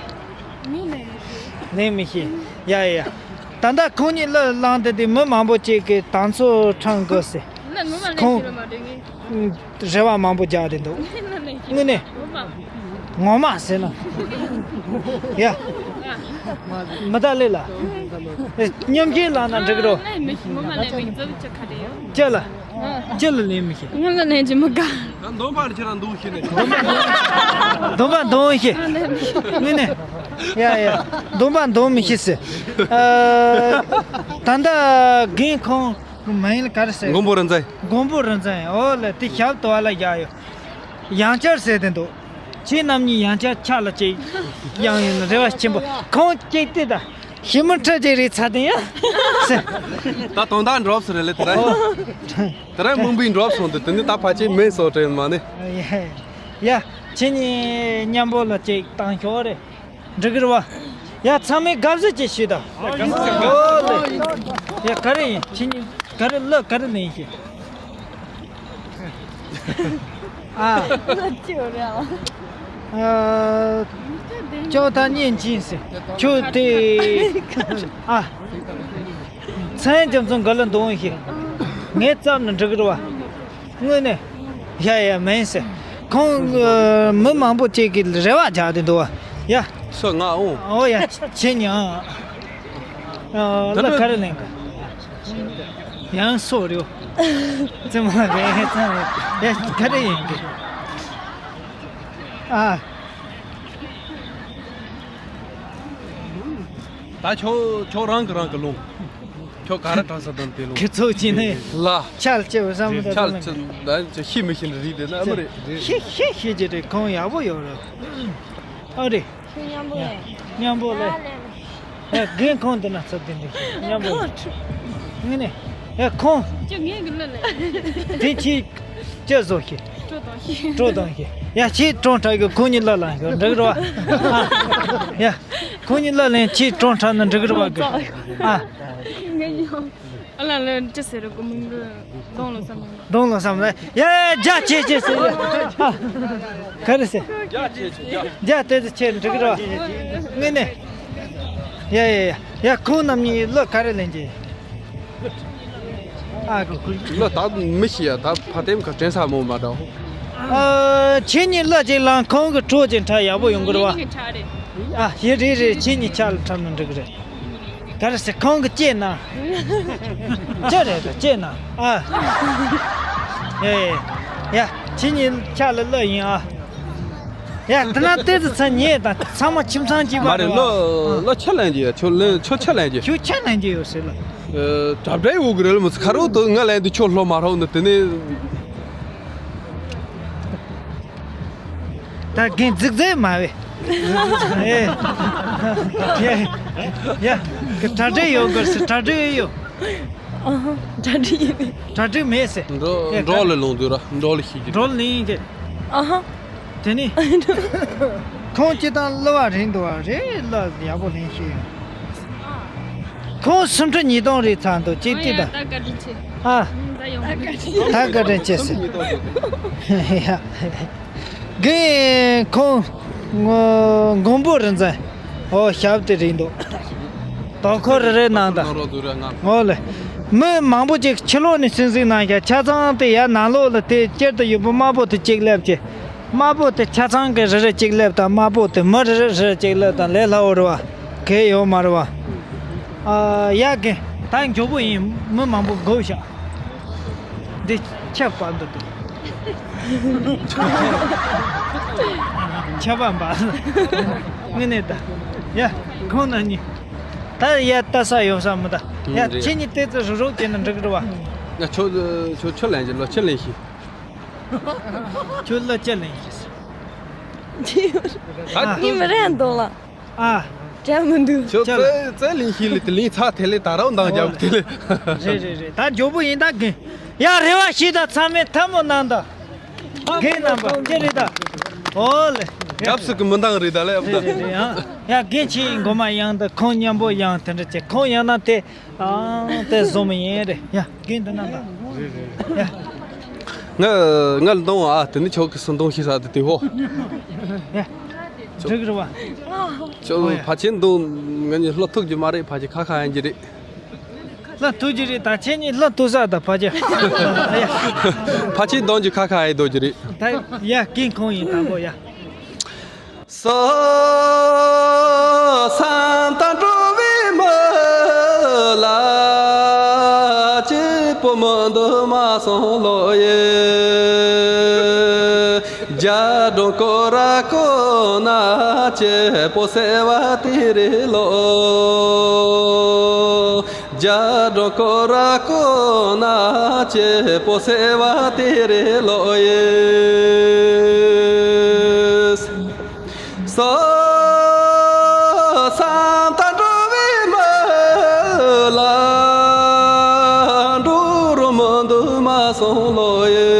ལེན་མི་ཤེས། ཡ་ཡ་ཡ། ད་ལྟ་ཁོང་གཉིས་གླུ་བླངས་ཏེ་དེ་མི་མང་པོ་ཅིག་གིས་དང་ཚོ་ཁྲང་དགོས་ཟེར། ཁོང་། རེ་བ་མང་པོ་རྒྱག་དེ་འདུག་དངོས་གནས། ངོ་མ་ཟེར་ན། ཡ། མི་ད་ལེ་ལ། མཉམ་སྐྱེས་ལ་ན་འགྲིག་རོ། ཅི་ལ། ཅི་ལ་ལེན་མི་ཤེས། ང་ལ་ལེན་གྱི་མི་དགའ། འདོན་པ་ཁྱེད་རང་འདུག་ཤེས་ནས། འདོན་པ་འདོན་ཤེས། དངོས་གནས། ཡ་ཡ། འདོན་པ་འདོན་མི་ཤེས་ཟེར། ཨ། ད་ལྟ་རྒན་ཁོང་གི་མིང་ལ་ག་རེ་ཟེར། མགོན་པོ་རིག་འཛིན། མགོན་པོ་རིག་འཛིན། ཨོ་ལེ་དེ་ཞབས་ཏོག་ལ་བཞག་ཡོད། ཡང་བསྐྱར་ཟེར་དེ་འདུག་ཁྱེད་རྣམ་གཉིས་ཡང་བསྐྱར་ཆ་ལ་ཅིག་ཡང་ཡིན་རེ་བ་ཆེན་པོ། ཁོང་ཅིག་དེ་དང་ཞི་མི་ཁྲི་ཅིག་རེད་ཚ་དེ་ཡ་ཟེར། ད་དོན་དག་འགྲོབ་སོང་རེད་ལེ་དེ་རིང་། ཨོ། དེ་རིང་མུན་པའི་འགྲོབ་སོང་དུས་དེ་ནི་ད་ཕལ་ཆེར་མེད་སོ་དྲན་མ་ནི། ཡ། ཁྱེད་གཉིས་མཉམ་པོ་ལ་ཅིག་བཏང་ཤོག་རེད། འགྲིག་གི་རེད་བ། ཡ་ཚང་མས་དགའ་བསུ་ཅིག་ཞུས་དང་། ཨོ་ལེ། ཡ་ག་རེ་ཡིན་ཁྱེད་གཉིས་ག་རེ་གླུ་ག་རེ་ལེན་ཤེས། ཨ། ཨ། ཅོ་ད་གཉིས་འབྱིན་ཟེར། ཁྱོད་དེ། ཨ། མཚན་རྒྱ་མཚོ་འགའ་ལ་འདོན་ཤེས། ངའི་ཙམ་ནི་འགྲིག་གི་རེད་བ། དངོས་གནས། ཡ་ཡ་མིན་ཟེར། ཁོང་། མི་མང་པོ་ཅིག་གིས་རེ་བ་རྒྱག་དེ་འདུག་བ། ཡ། སོ་ང་འོང་། ཨོ་ཡ་ཁྱེད་ཉང་། ཨ། གླུ་ག་རེ་ལེན་གི། ཡང་སོ་རེད། ཙི་མ་རེད་ཙང་རེད། ཡ་ག་རེ་ཡིན་གི། ཨ། ད་ཁྱོད་ཁྱོད་རང་གི་རང་གི་ལུང་། ཁྱོད་ག་རེ་དྲང་ས་དང་དེ་ལུང་། ཁྱེད་ཚོ་ཅི་ནས་ལ། ཆལ་ཆེ་བ་བསམ་མི་ཆལ་ཆེ་ད་ཆེ་ཤི་མི་ཤི་ནི་རིགས་དེ་ན་ཨ་མ་རེད། ཤི་ཤི་ཤི་ཅི་རེད་ཁོང་ཡག་པོ་ཡོད་རེད། ཨ་རེད། ཁྱོད་མཉམ་པོ་ཡ། ལས། མཉམ་པོ་ལས། ཡ་རྒན་ཁོང་དེ་ན་ཚོ་དེ་འདི་ཤི་མཉམ་པོ་ལས། ངས་ནས། ཡ་ཁོང་། ཁྱོད་ངས་གི་ལ་ལས། དེ་ཁྱི། ཅི་བཟོ་ཤི། སྤྲོ་དང་ཤི། སྤྲོ་དང་ཤི། ཡ་ཁྱི་གྲོང་ཁྲ་གི་ཁོང་གཉིས་ལ་ལ་ཤོ་འགྲིག་རོ། ཡ། ཁོང་གཉིས་ལ་ལན་ཁྱི་གྲོང་ཁྲ་ན་འགྲིག་རོ་བ་གི། ཨ། ངས་ཡོང་། ཨ་ལ་ལ་ཅི་ཟེར་རེད་གོ་མིང་གི་གདོང་ལ་བསམ་ཡོང་། གདོང་ལ་བསམ་ལ་ཡ་རྒྱ་ཆེ་ཆེ་ཟེར་ཡ། ཨ། ག་རེ་ཟེར། རྒྱ་ཆེ་ཆེ་རྒྱ། རྒྱ་དེ་ཚོ་ཆེ་འགྲིག་གི་རེད་བ། དངོས་གནས། ཡ་ཡ་ཡ་ཡ། ཁོང་རྣམ་གཉིས་བློ་ག་རེ་ལེན་གྱི། ཨ། ལོ་ད་མི་ཤི་ཡ་ད་ཕ་དེམ་ཁ་དྲན་ས་མོ་མ་འདྲ། ཨ། ཁྱེད་གཉིས་ལོ་གཅིག་ལང་ཁོང་གི་གྲོགས་ཀྱི་འཁྲབ་ཡག་པོ་ཡོང་གི་རེད་བ། ཨ། ཡེ་རེད་རེད། ཁྱེད་གཉིས་ཆ་ལ་འཁྲབ་ན་འགྲིག་གི་རེད། ག་རེ་ཟེར་ཁོང་གི་ལྕེ་ན། ལྕེ་རེད་ད་ལྕེ་ན། ཨ། ཡེ་ཡེ། ཡ་ཁྱེད་གཉིས་ཆ་ལ་ལོ་ཡིན་ཨ། ཡ་དེ་ན་ལྟོས་ཚེ་ཚ་ཉེ་དང་ཚང་མ་ཁྱིམ་ཚང་གཅིག་པ་མ་རེད། རེད་བ། ལོ་ལོ་ཆ་ལེན་གྱི་ཡ་ཁྱོད་ལེན་ཁྱོད་ཆ་ལེན་གྱི། ཁྱོད་ཆ་ལེན་གྱི་ཡོད་ཟེར་ལ། ཨ། གྲབ་འདྲའི་འུ་གི་རེད་ལ་མི་ཚེ་ཁ་རོག་ཏུ་ང་ལེན་དུ་ཁྱོད་ལྷོ་མ་རོག་ནི་དེ་ནས། ད་རྒན་རྫིག་རྫིག་མ་བས། ཨེ། ཡ་ཡ། གྲ་སྒྲིག་ཡོད་དགོས་སུ་གྲ་སྒྲིག་ཡོད། ཨ་ཧ། གྲ་སྒྲིག་ཡིན། གྲ་སྒྲིག་མེད་ཟེར། འགྲོ་ཡ་འགྲོ་ལ་ལོང་དུས་ར་འགྲོ་ལ་ཤི་གི། འགྲོ་ལ་ལིང་གི། ཨ་ཧ། དེ་ནི། ཁོང་སྤྱི་བཏང་གླུ་བ་རིང་འདུག་བ་རེད། གླུ་ཡག་པོ་ལེན་ཤེས། ཁོང་སུམ་ཁྲི་ཉིས་སྟོང་རེད་ཚར་འདུག་ཅིག་ཏི་ད། ད་བཀའ་དྲིན་ཆེ། ཨ། ད་ཡོང་བ་ད་བཀའ་དྲིན་ཆེ་ཟེར། ཡ། རྒན་ཁོང་། མགོན་པོ་རིག་འཛིན། ཨོ་ཞབས་དེ་རིང་འདུག་དོ་ཁོ་རེ་རེ་གནང་ད། ཨོ་ལེ། མི་མང་པོ་ཅིག་ཕྱི་ལོགས་ནས་གསན་གཟིགས་གནང་ཤག་ཆ་ཚང་དེ་ཡར་ནང་ལོགས་ལ་དེ་སྤྱིར་དུ་ཡོད་པོ་དམར་པོ་དེ་གཅིག་སླེབས་ཀྱི། དམར་པོ་དེ་ཆ་ཚང་གི་རེ་རེ་གཅིག་སླེབས་དང་དམར་པོ་དེ་མི་རེ་རེ་རེ་རེ་གཅིག་སླེབས་དང་ལས་སླ་བོ་རེད་བ། གལ་ཡོད་མ་རེད་བ། ཨ། ཡ་རྒན། ད་མགྱོགས་པོ་ཡིན། མི་མང་པོ་སྒུག་ཤག་འདི་ཆབ་པ་འདི་འདུག་ཆབ་པ་འབའ། དངོས་གནས་ད། ཡ། ཁོང་རྣམ་གཉིས། ད་ཡ་ལྟ་ས་ཡོང་ས་མི་ད། ཡ། ཁྱེད་གཉིས་ལྟས་ཚེ་རུག་རུག་བྱས་ན་འགྲིག་གི་རེད་བ། ང་ཁྱོད་ཁྱོད་ཁྱོད་ལན་གྱི་ལོ་ཁྱེད་ལན་ཤི། ཁྱོད་ལོ་ཁྱེད་ལན་ཤི། ད་ཉི་མ་རེ་འདོང་ལ། ཨ། དྲན་མི་འདུག་ཁྱོད་ཙེ་ཙེ་ལིང་ཤི་ལི་དེ་ལིང་ཚ་དེ་ལི་ད་རོ་འདང་རྒྱབ་དེ་ལི། རེད་རེད་རེད། ད་མགྱོགས་པོ་ཡིན་ད་རྒན། ཡ་རེ་བ་ཞིག་ད་ཚང་མས་ཐལ་མོ་གནང་ད། རྒན་རྣམ་པ་ཅི་རེད་ད། ཨོ་ལེ། རྒྱབ་སུ་གི་མི་འདང་རེད་ད་ལེ་ཨབ་ད། རེད་རེད་རེད། ཡ་ཡ་རྒན་ཁྱེད་མགོ་མ་ཡང་ད་ཁོང་མཉམ་པོ་ཡང་དེ་འདྲ་བྱས་ཁོང་ཡང་ན་དེ། ཨང་། དེ་བཟོ་མི་ཡིན་རེད་ཡ། རྒན་འདི་ན་ད། ཡ། ང་ང་ལ་འདང་བ་ཨ་དེ་ནི་ཆོག་གི་སུ་འདང་ཤི་ས་དེ་དེ་ཧོ། ཡ། འགྲིག་རེད་བ། ཆོག་ཨོ་ཡ། ཕ་ཆེན་འདང་ང་གཉིས་ལྷོ་ཐུག་རྒྱུ་མ་རེད། ཕ་ཆེན་ཁ་ཁ་ཡིན་གྱི་རེད། ལྷོ་ཐུག་རྒྱུ་རེད། ད་ཁྱེད་གཉིས་ལྷོ་ཐུག་ས་ད་ཕ་ཆེན། ཕ་ཆེན་འདང་རྒྱུ་ཁ་ཁ་ཡིན་འདང་རྒྱུ་རེད། ད་ཡ་རྒན་ཁོང་ཡིན་དང་པོ་ཡ། སོ་སམ་ད་འགྲོ་བའི་མི་ལ་སྐྱིད་པོ་མི་འདུག་མ་སོང་ལོ་ཡེ། རྒྱ་གྲོང་ཀོ་ར་ཀོ་ན་སྐྱིད་པོ་ཟེར་བ་དེ་རེད་ལོ། རྒྱ་གྲོང་ཀོ་ར་ཀོ་ན་སྐྱིད་པོ་ཟེར་བ་དེ་རེད་ལོ་ཡེ། སོ་སམ་ད་འགྲོ་བའི་མི་ལ་འགྲོ་རུ་མི་འདུག་མ་སོང་ལོ་ཡེ།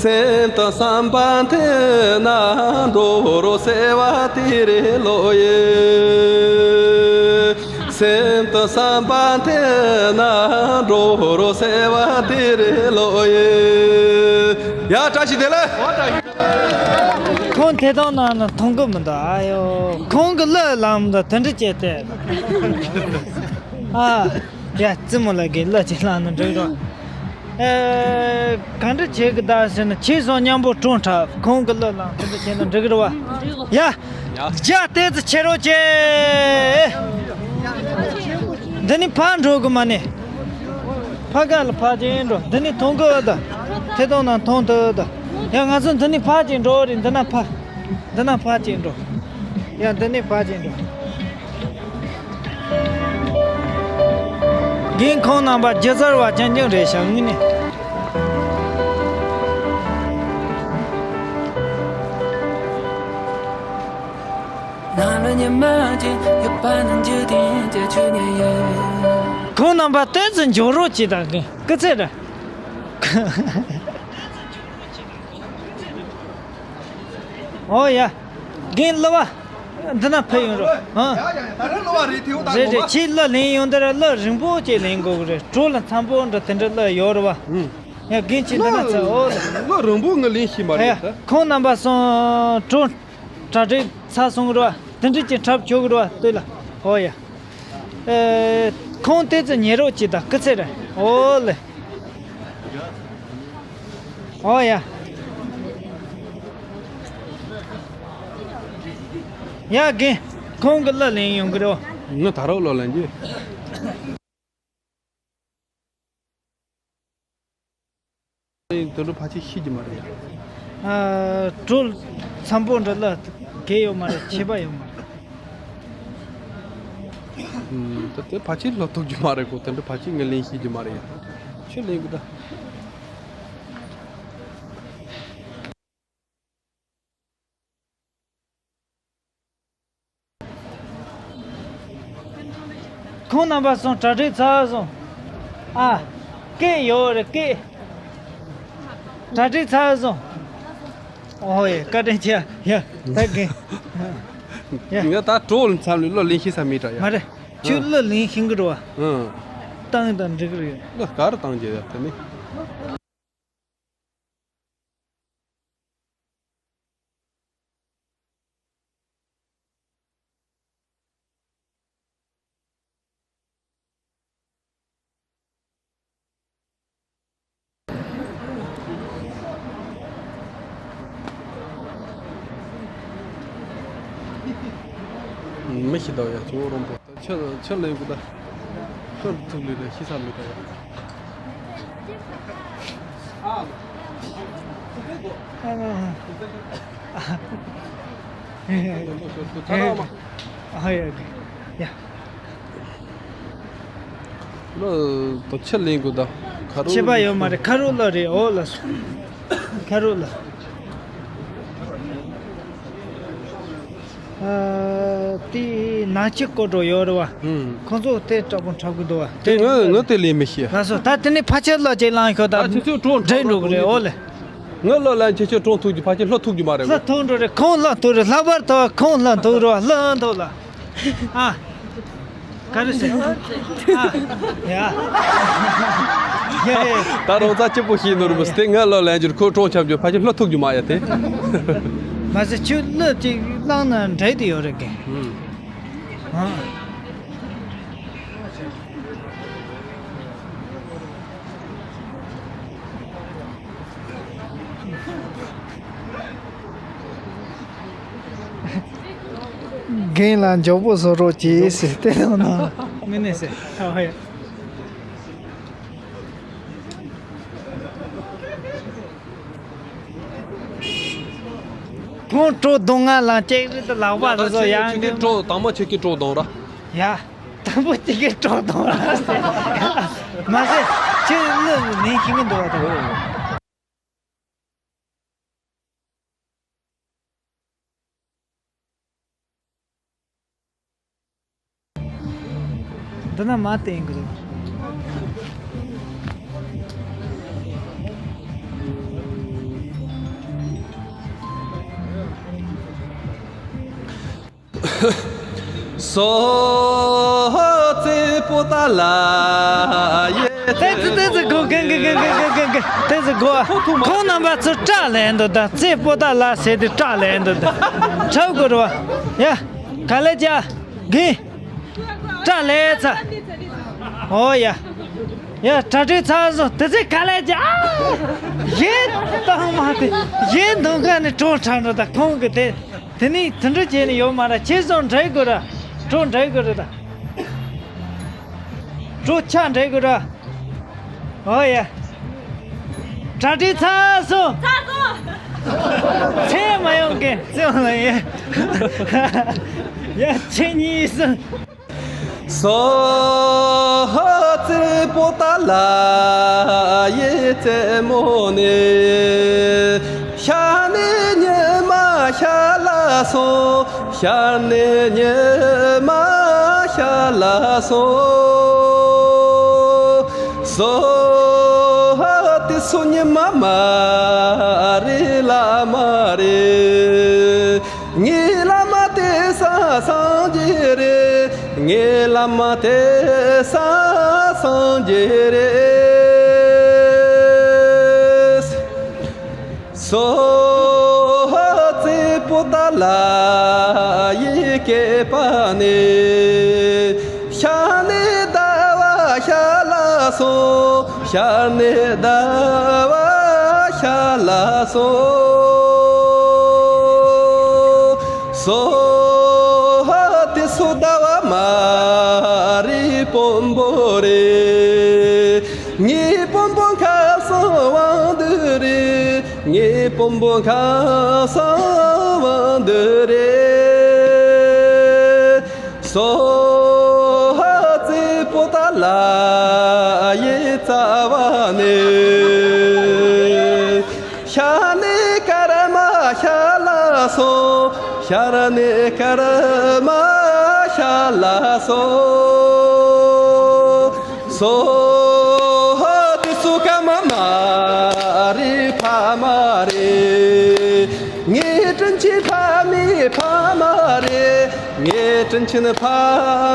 སེམས་དང་བསམ་པ་མཐུན་ན་འགྲོ་རུ་ཟེར་བ་དེ་རེད་ལོ་ཡེ། སེམས་དང་བསམ་པ་མཐུན་ན་འགྲོ་རུ་ཟེར་བ་དེ་རེད་ལོ་ཡེ། ཡ་བཀྲ་ཤིས་བདེ་ལེགས། ཁོང་དེ་དང་ནང་ན་མཐོང་གི་མི་འདུག་ཨ་ཡོ། ཁོང་གི་གླུ་ལམ་ད་དེ་འདྲ་བྱས་ཏེ། ཨ། ཡ་རྩེད་མོ་ལ་གི་གླུ་ཅིག་བླངས་ན་འགྲིག་རོགས། ཨེ། ག་འདྲ་བྱེད་གི་ད་ཟེར་ན་ཁྱེད་ཚོ་མཉམ་པོ་བཀྲོངས་འཁྲབ། ཁོང་གི་གླུ་བླངས་དེ་འདྲ་བྱས་ན་འགྲིག་གི་རེད་བ། ཡ། རྒྱ་ལྟས་ཚེ་ཆེ་རོགས་ཅེ། འདི་ནི་ཕར་འགྲོ་གི་མ་ནི། ཕ་ག་ལ་ཕ་ཅན་འགྲོ། འདི་ནི་མཐོང་གི་ཨ་ད། ཐེ་ཏོང་ནང་མཐོང་ཐུབ་ཨ་ད། ཡ་ང་ཚོ་འདི་ནི་ཕ་ཅན་འགྲོ་རེད། འདི་ན་ཕ། འདི་ན་ཕ་ཅན་འགྲོ། ཡ་འདི་ནི་ཕ་ཅན་འགྲོ། རྒན་ཁོང་རྣམ་པ་རྒྱུ་གཟར་བ་རྐྱང་རྐྱང་རེད་ཤག་དངོས་གནས། ཁོང་རྣམ་པ་ཏོག་ཙམ་མགྱོགས་རོགས་བྱེད་དང་གི་སྐུ་ཚེ་ར། ཨོ་ཡ། རྒན་གླུ་བ། འདི་ན་ཕེབས་ཡོང་རོགས། ཨ། ད་རེས་གླུ་བ་རེད། དེའུ་ད་རེད་རེད། ཁྱེད་གླུ་ལེན་ཡོང་དུས་ར་གླུ་རིང་པོ་ཅིག་ལེན་དགོས་གི་རེད། བྲོ་ལ་འཚམ་པོ་འདྲ་དེ་འདྲ་གླུ་ཡོད་རེད་བ། ཨུ། ཡ་རྒན་ཁྱེད་འདི་ན་ཚ་འོ་ལ། གླུ་རིང་པོ་ངས་ལེན་ཤེས་མ་རེད་ད། ཁོང་རྣམ་པ་སོང་བྲོ་གྲ་སྒྲིག་ཚར་སོང་གི་རེད་བ། དེ་འདྲ་ཅིག་འཁྲབ་ཆོག་གི་རེད་བ་ལྟོས་ལ། ཨོ་ཡ། ཨེ། ཁོང་དེ་ཚོ་ཉན་རོགས་གྱིས་ད་སྐུ་ཚེ་རེད། ཨོ་ལེ། ཨོ་ཡ། ཡ་རྒན། ཁོང་གི་གླུ་ལེན་ཡོང་གི་རེད། ང་ད་རོགས་གླུ་ལེན་གྱི། དོན་འགྲུབ་ཕལ་ཆེར་ཤེས་ཀྱི་མ་རེད། ཨ། བྲོ་འཚམ་པོ་འདྲ་གླུ་གལ་ཡོད་མ་རེད། ཁྱད་པར་ཡོད་མ་རེད། ཨུམ། ད་དེ་ཕལ་ཆེར་ལོ་ཐུག་རྒྱུ་མ་རེད་གོ། དེ་འདྲ་ཕལ་ཆེར་ངས་ལེན་ཤེས་རྒྱུ་མ་རེད་ཡ། ཁྱོད་ལེན་དགོས་ད། ཁོང་རྣམ་པ་སོང་གྲ་སྒྲིག་ཚར་སོང་། ཨ། སྐད་ཡོད་རེད་སྐད། གྲ་སྒྲིག་ཚར་སོང་། ཨོ་ཡེ་བཀའ་དྲིན་ཆེ་ཡ། ད་རྒན། ཡ། ང་ད་བྲོ་འཚམ་ལ་གླུ་ལེན་ཤེས་ས་མེད་དྲ་ཡ། མ་རེད། ཁྱོད་གླུ་ལེན་ཤེས་གི་རེད་བ། ཨང་། བཏང་དང་འགྲིག་གི་རེད། གླུ་ག་རེ་བཏང་རྒྱུ་ཡ་དེ་ནི། མི་ཤི་དོ་ཡ་ཚོ་རོང་པོ་ད་ཆ་ཆ་ལེན་གུ་ད་ཁར་ཐུག་ལེ་ད་ཤི་ས་མི་ད་ཡ། ཨ་ཡ་ཡ། ལོ་དོ་ཆ་ལེན་གུ་ད་ཁ་རུ་ཆེ་བ་ཡོད་མ་རེད། ཁ་རུ་ལ་རེད། འོ་ལ་སོ། ཁ་རུ་ལ། ཨ། དེ་ནང་ཆེ་སྐོར་འགྲོ་ཡོད་རེད་བ། ཁོང་ཚོ་དེ་དྲག་པོ་འཁྲབ་གི་འདུག་བ། དེ་ངོ་ངོ་དེ་ལས་མི་ཤེས། ལགས་སོ། ད་དེ་ནས་ཕལ་ཆེར་ལོ་ཅིག་ལངས་ཤོག་ད། ཁྱེད་ཚོས་གྲོངས་འདྲེ་འགྲོ་གི་རེད། འོ་ལེ། ངོ་ལོ་ལ་ཁྱེད་ཚོས་གྲོངས་ཐུག་རྒྱུ་ཕལ་ཆེར་ལྷོ་ཐུག་རྒྱུ་མ་རེད། ལྷོ་ཐུག་འགྲོ་རེད། ཁོང་ལྷོ་ཐུག་རེད། ལྷག་པར་དུ་ཁོང་ལྷོ་ཐུག་རེད་བ། ལྷོ་ཐུག་ལ། ཨ། ག་རེ་ཟེར། ཨ། ཡ། ཡ་ཡ། ད་རོང་ཚ་སྐྱིད་པོ་ཞིག་ནོར་མི་སྟེ་ང་ལོ་ལན་འགྱུར་ཁོ་གྲོང་ཁྱབ་འགྱུར་ཕ་ཁྱིམ་ལྷོ་ཐུག་རྒྱུ་མ་ཡ་དེ། མ་ཟད་ཁྱོད་གླུ་ཅིག་བླངས་ན་འདྲ་དེ་ཡོད་རེད་གི། ཨ། རྒན་ལ་མགྱོགས་པོ་བཟོ་རོགས་གྱིས་ཟེར་དེ་ལ་ན། ངས་ནས་ཟེར། ཨ་ཧོ་ཡ། ཁོང་བྲོ་གདོང་ང་ལ་ཅེག་རི་དུ་ལག་པ་རུ་བཟོ་ཡང་ཁྱེད་ཀྱིས་བྲོ་དང་པོ་ཁྱེད་ཀྱིས་བྲོ་གདོང་ར། ཡ། དང་པོ་ཁྱེད་ཀྱིས་བྲོ་གདོང་ར་ཟེར། མ་ཟད་ཁྱེད་གླུ་ལེན་ཤེས་ཀྱི་འདུག་བ་དང་། འདི་ན་མ་བསྟན་གི་རེད། སོ་ཙེ་པོ་ཏ་ལ་ཡེ། ཏེ་ཙི་ཏེ་ཙི་གོ་གན་གན་གན་གན་གན་གན། ཏེ་ཙི་གོ། ཁོང་རྣམ་པ་ཚོ་སྐྲ་ལེན་འདུག་ད། ཙེ་པོ་ཏ་ལ་ཟེར་དུས་སྐྲ་ལེན་འདུག་ད། འཁྲབ་དགོས་རེད་བ། ཡ། ག་ལེ་ཅ། གི། སྐྲ་ལེ་ཚ། ཨོ་ཡ། ཡ་གྲ་སྒྲིག་ཚར་སོང་། དེ་ཚེ་ག་ལེ་ཅ། ཨ། གཞན་བཏང་མ་དེ། གཞན་འདོན་མཁན་ནི་གྲོངས་དྲགས་འགྲོ་ད་ཁོང་གི་དེ། དེ་ནི་དེ་འདྲ་བྱས་ནས་ཡོད་མ་རེད། ཁྱེད་ཚོ་འདྲེ་དགོས་ར། གྲོ་འདྲེ་དགོས་རེད་ད། གྲོ་ཆ་འདྲེ་དགོས་ར། ཨོ་ཡ། གྲ་སྒྲིག་ཚར་སོང་། ཚར་སོང་། ཚེ་མ་ཡོང་གི་ཚེ་མ་ཡོང་། ཡ་ཚེ་གཉིས་སོང་། སོ་ཙེ་པོ་ཏ་ལ་ཡེ་ཙེ་མོ་ནེ། ཤ་ནེ་ཉི་མ་ཤ་ལ་སོང་། ཤ་ནེ་ཉི་མ་ཤ་ལ་སོང་། སོ་ཏེ་སོ་ཉི་མ་མ་རེད་ལ་མ་རེད། ངའི་བླ་མ་དེ་ས། སངས་རྒྱས་རེད། ངའི་བླ་མ་དེ་ས་སངས་རྒྱས་རེད། སོ་ཧ་ཙི་པོ་ཏ་ལ་ཡི་སྐེད་པ་ནས། ཤར་ནས་ཟླ་བ་ཤར་ལ་སོང་། ཤར་ནས་ཟླ་བ་ཤར་ལ་སོང་། སོ་ཧ་དེ་སོ་ཟླ་བ་མ་རེད། དཔོན་པོ་རེད། ངའི་དཔོན་པོ་ཁ་སང་དབང་འདུས་རེད། ངའི་དཔོན་པོ་ཁ་སང་དབང་འདུས་རེད། སོ་ཧ་ཙི་པོ་ཏ་ལ་ཡི་རྩ་བ་ནས། ཤར་ནས་ཀརྨ་ཤར་ལ་སོང་། ཤར་ནས་ཀརྨ་ཤར་ལ་སོང་། སོ་ཧ་དེ་སོ་ཀརྨ་མ་རེད། ཕ་མ་རེད། ངའི་དྲིན་ཆེན་ཕ་མའི་ཕ་མ་རེད། ངའི་དྲིན་ཆེན་ཕ་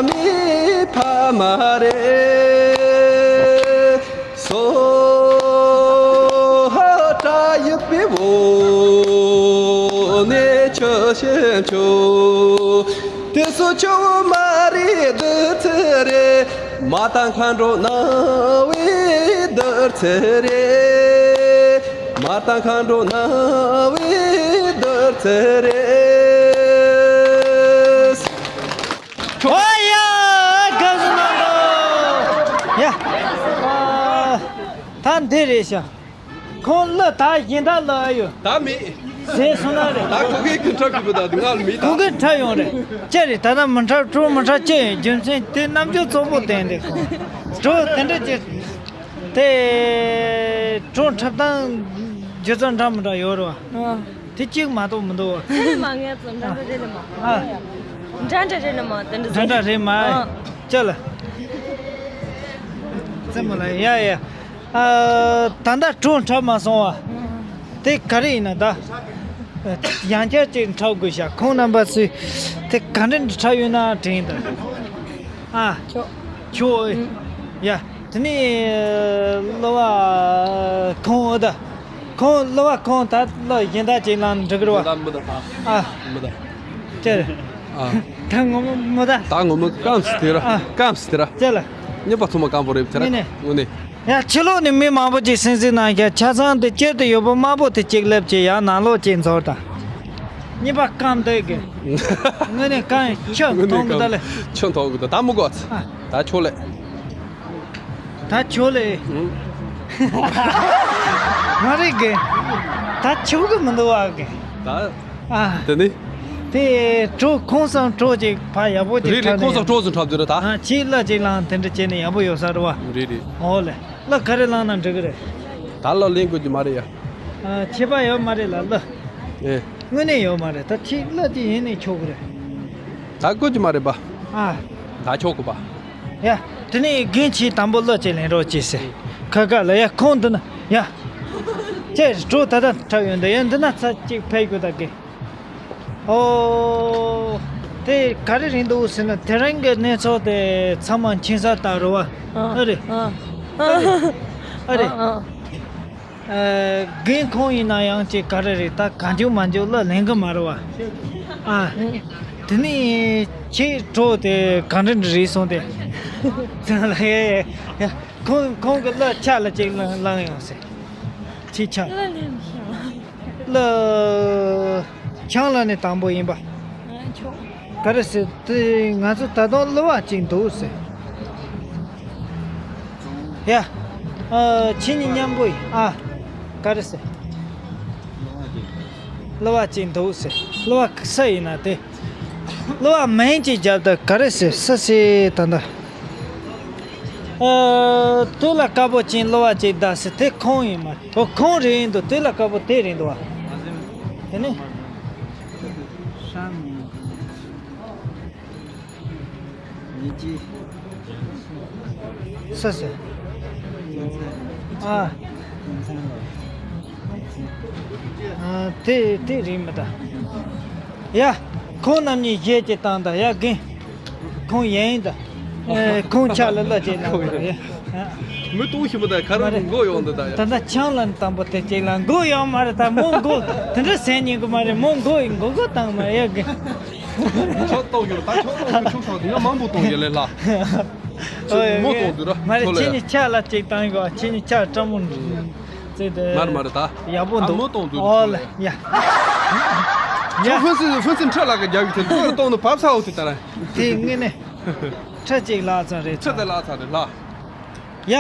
མའི་ཕ་མ་རེད། སོ་ཧ་བྲག་ཡིབ་པའི་འོག་ནས་ཆུ་ཞིམ་ཆུ། དེ་སོ་ཆུ་བོ་མ་རེད། བདུད་རྩི་རེད། མ་དང་མཁའ་འགྲོ་སྣང་བའི་བདུད་རྩི་རེད། མ་དང་མཁའ་འགྲོ་སྣང་བའི་བདུད་རྩི་རེད། ཨོ་ཡ། དགའ་བསུ་གནང་རོགས། ཡ། ཨ། ད་འདི་རེད་ཤག་ཁོང་གླུ་ད་གཞན་དག་གླུ་ཨ་ཡོད། ད་མེད། ཟས་སོང་ན་རེད། ད་ཁོ་གིས་གི་འཁྲབ་གི་བུ་ད་ང་ལ་མེད་ད། ཁོ་གིས་འཁྲབ་ཡོང་རེད། ཅི་རེད། ད་ལྟ་མི་འཁྲབ། གྲོགས་མི་འཁྲབ་ཅི་ཡོད། རྒྱུ་མཚན་དེ་རྣམ་འགྱུར་བཙོག་པོ་བསྟན་ཏེ་ཁོང་། གྲོགས་དེ་འདྲ་ཅི། དེ་གྲོགས་འཁྲབ་སྟངས་རྒྱུ་མཚན་འདྲ་མི་འདྲ་ཡོད་རེད་བ། ཨ། དེ་གཅིག་མ་གཏོགས་མི་འདུག་བ། རེད་མ། ངས་ཚོ་འདྲ་འདྲ་རེད་ལ་མ། ཨ། འདྲ་འདྲ་རེད་ལ་མ། དེ་འདྲ་འདྲ་འདྲ་རེད་མ། ཨ། ཅི་ལ། རྩེད་མོ་ལ། ཡ་ཡ། ཨ། ད་ལྟ་གྲོགས་འཁྲབ་མ་སོང་བ། དེ་ག་རེ་ཡིན་ན་ད། ཡང་བསྐྱར་ཅིག་འཁྲབ་དགོས་ཤག་ཁོང་རྣམ་པ་ཚོས་དེ་ག་འདྲ་འཁྲབ་ཡོད་ན་དྲན་ད། ཨ། ཆོག་ཆོག་ཨུ། ཡ། དེ་ནས་གླུ་བ་ཁོང་ཨུ་ད། ཁོང་གླུ་བ་ཁོང་ད་གླུ་གཞན་དག་ཅིག་བླངས་ན་འགྲིག་གི་རེད་བ། མི་ད་ད། ཨ། མི་ད། ཅི་རེད། ཨ། ད་ངོ་མ་མི་ད། ད་ངོ་མ་སྐམ་སི་དེ་ར། ཨ། སྐམ་སི་དེ་ར། ཅི་ལ། གཉིས་པ་ཐོག་མ་སྐམ་པོ་རེད་དེ་ར། དངོས་གནས། དངོས་གནས། ཡ། ཕྱི་ལོགས་ནས་མི་མང་པོ་ཅིག་སེམས་སེམས་གནང་ཤག་ཆ་ཚང་དེ་སྤྱིར་དུ་ཡོད་པོ་དམར་པོ་དེ་གཅིག་སླེབས་ཀྱི། ཡང་ནང་ལོགས་གཅིག་འཛོལ་དང་། གཉིས་པ་སྐམ་བསྡད་གི། དངོས་གནས་སྐམ། ཆུ་དངོས་གནས་མཐོང་གི་ད་སྐམ། ལེ། ཆུ་མཐོང་གི་ད། ད་མི་དགོས། ཨ། ད་ཆོག་ལེ། ད་ཆོག་ལེ། ཨུ། མ་རེད་གི། ད་ཆོག་གི་མི་འདུག་བ་གི། ད། ཨ། དེ་ནི། དེ་གྲོགས་ཁོང་སང་གྲོགས་ཅིག་ཕ་ཡག་པོ་ཅིག་རེད་རེད། འཁྲབ་ནས། ཁོང་སང་གྲོགས་སུ་འཁྲབ་དུས་རེད་ད། ཨ། ཁྱེད་གླུ་ཅིག་བླངས་དེ་འདྲ་བྱས་ནས་ཡག་པོ་ཡོད་ས་རེད་བ། རེད་རེད། འོ་ལེ། གླུ་ག་རེ་བླངས་ན་འགྲིག་གི་རེད། ད་གླུ་ལེན་དགོས་ཀྱི་མ་རེད་ཡ། ཨ། ཁྱད་པར་ཡོད་མ་རེད་ལ་གླུ། ཨེ། དངོས་གནས་ཡོད་མ་རེད། ད་ཁྱེད་གླུ་ཅིག་ཡིན་ནས་ཆོག་གི་རེད། ད་དགོས་ཀྱི་མ་རེད་པ། ཨ། ད་ཆོག་གི་པ། ཡ། དེ་ནས་རྒན་ཁྱེད་དང་པོ་གླུ་ཅིག་ལེན་རོགས་བྱེད་ཟེར། ཁ་ཁ་ལ། ཡ། ཁོང་འདི་ན། ཡ། ཅེ་གྲོགས་ད་ལྟ་འཁྲབ་ཡོང་འདི། ཡ། འདི་ན་ཚ་གཅིག་ཕེབས་དགོས་ད་གི། ཨོ། དེ་ག་རེ་རེད་འདུག་ཟེར་ན་དེ་རིང་གི་གནས་ཚུལ་དེ་ཚང་མ་མཁྱེན་གསལ་ལྟར་རེད་བ། ཨ། ཨ་རེད། ཨ། ཨ་རེད། ཨ་རེད། ཨ། ཨ། ཨ། རྒན་ཁོང་ཡིན་ན་ཡང་ཅིག་ག་རེ་རེད། ད་གང་བྱུང་མང་བྱུང་གླུ་ལེན་གི་མ་རེད་བ། ཨ། དེ་ནས་ཁྱེད་གྲོགས་དེ་ག་འདྲ་འདྲ་རེད་སོང་སྟེ། ཡ་ཡ་ཡ། ཁོང་ཁོང་གི་གླུ་ཆ་ལ་ཅིག་བླངས་བླངས་ཡོང་ཟེར། ཁྱེད་ཆ་ལ། གླུ་ལེན་ཤག་གླུ། ཆང་ལ་ནི་དང་པོ་ཡིན་པ། ཨ། ཆོག་ག་རེ་ཟེར། དེ་ང་ཚོ་ད་དུང་གླུ་བ་གཅིག་འདུག་ཟེར། ཡ། ཨ། ཁྱེད་གཉིས་མཉམ་པོ་ཡིན། ཨ། ག་རེ་ཟེར། གླུ་བ་གཅིག་འདུག་ཟེར། གླུ་བ་སུ་ཡིན་ན་དེ། གླུ་བ་མིང་གཅིག་བརྒྱབ་ད་ག་རེ་ཟེར། སུ་ཟེར་ད་ལྟ། ཨ། དུས་ལ་དཀར་པོ་ཅན་གླུ་བ་ཅིག་གདའ་ཟེར། དེ་ཁོང་ཡིན་མ། ཨོ། ཁོང་རེད་འདུག་དུས་ལ་དཀར་པོ་དེ་རེད་འདུག་བ། དེ་ནི། སུ་ཟེར། ཨ། ཨ། དེ་དེ་རེད་མི་གདའ། ཡ། ཁོང་རྣམ་གཉིས་གཞས་ཅིག་བཏང་དང་ཡ་རྒན། ཁོང་ཡིན་ད། ཨེ། ཁོང་ཆ་ལ་ལ་ཅིག་ལ་ཡ། མི་གཏོང་ཤི་མི་ད་ཁ་རང་མགོ་ཡོང་འདི་ད་ཡ། ད་ལྟ་ཆང་ལ་དང་པོ་དེ་ཅིག་ལ་མགོ་ཡོང་མ་རེད། ད་མོ་མགོ་དེ་འདྲ་ཟེར་ཉན་གི་མ་རེད། མོ་མགོ་མགོ་མགོ་བཏང་མ་ཡ་གི། ཆོག་གཏོང་ཡོད་ད། ཆོག་གཏོང་གི་ཆོག་ཆོག་དེ་ཡང་མང་པོ་གཏོང་ཡོད་ལེ་ལ། ཨོ་ཡ་མོ་གཏོང་དུས་ར་མ་རེད། ཆོག་ལ་ཡ། ཁྱེད་གཉིས་ཆ་ལ་ཅིག་བཏང་ཡོད། ཁྱེད་གཉིས་ཆ་སྤྲང་མོ་འདུག་ཙེ་དེ། མར་མར་ད། ཡག་པོ་འདུག་མོ་གཏོང་དུས་ཨོ་ལེ་ཡ། ཡ། ཕུན་སུམ་ཕུན་སུམ་ཁྲ་ལ་ག་རྒྱབ་ཡོད་དེ་མོ་གཏོང་དུས་བབས་ས་འོ་དེ་ལྟར། དེ་ངས་ནས། ཁྲ་ཅིག་ལ་ཚར་རེད། ཁྲ་དེ་ལ་ཚར་རེད་ལ། ཡ།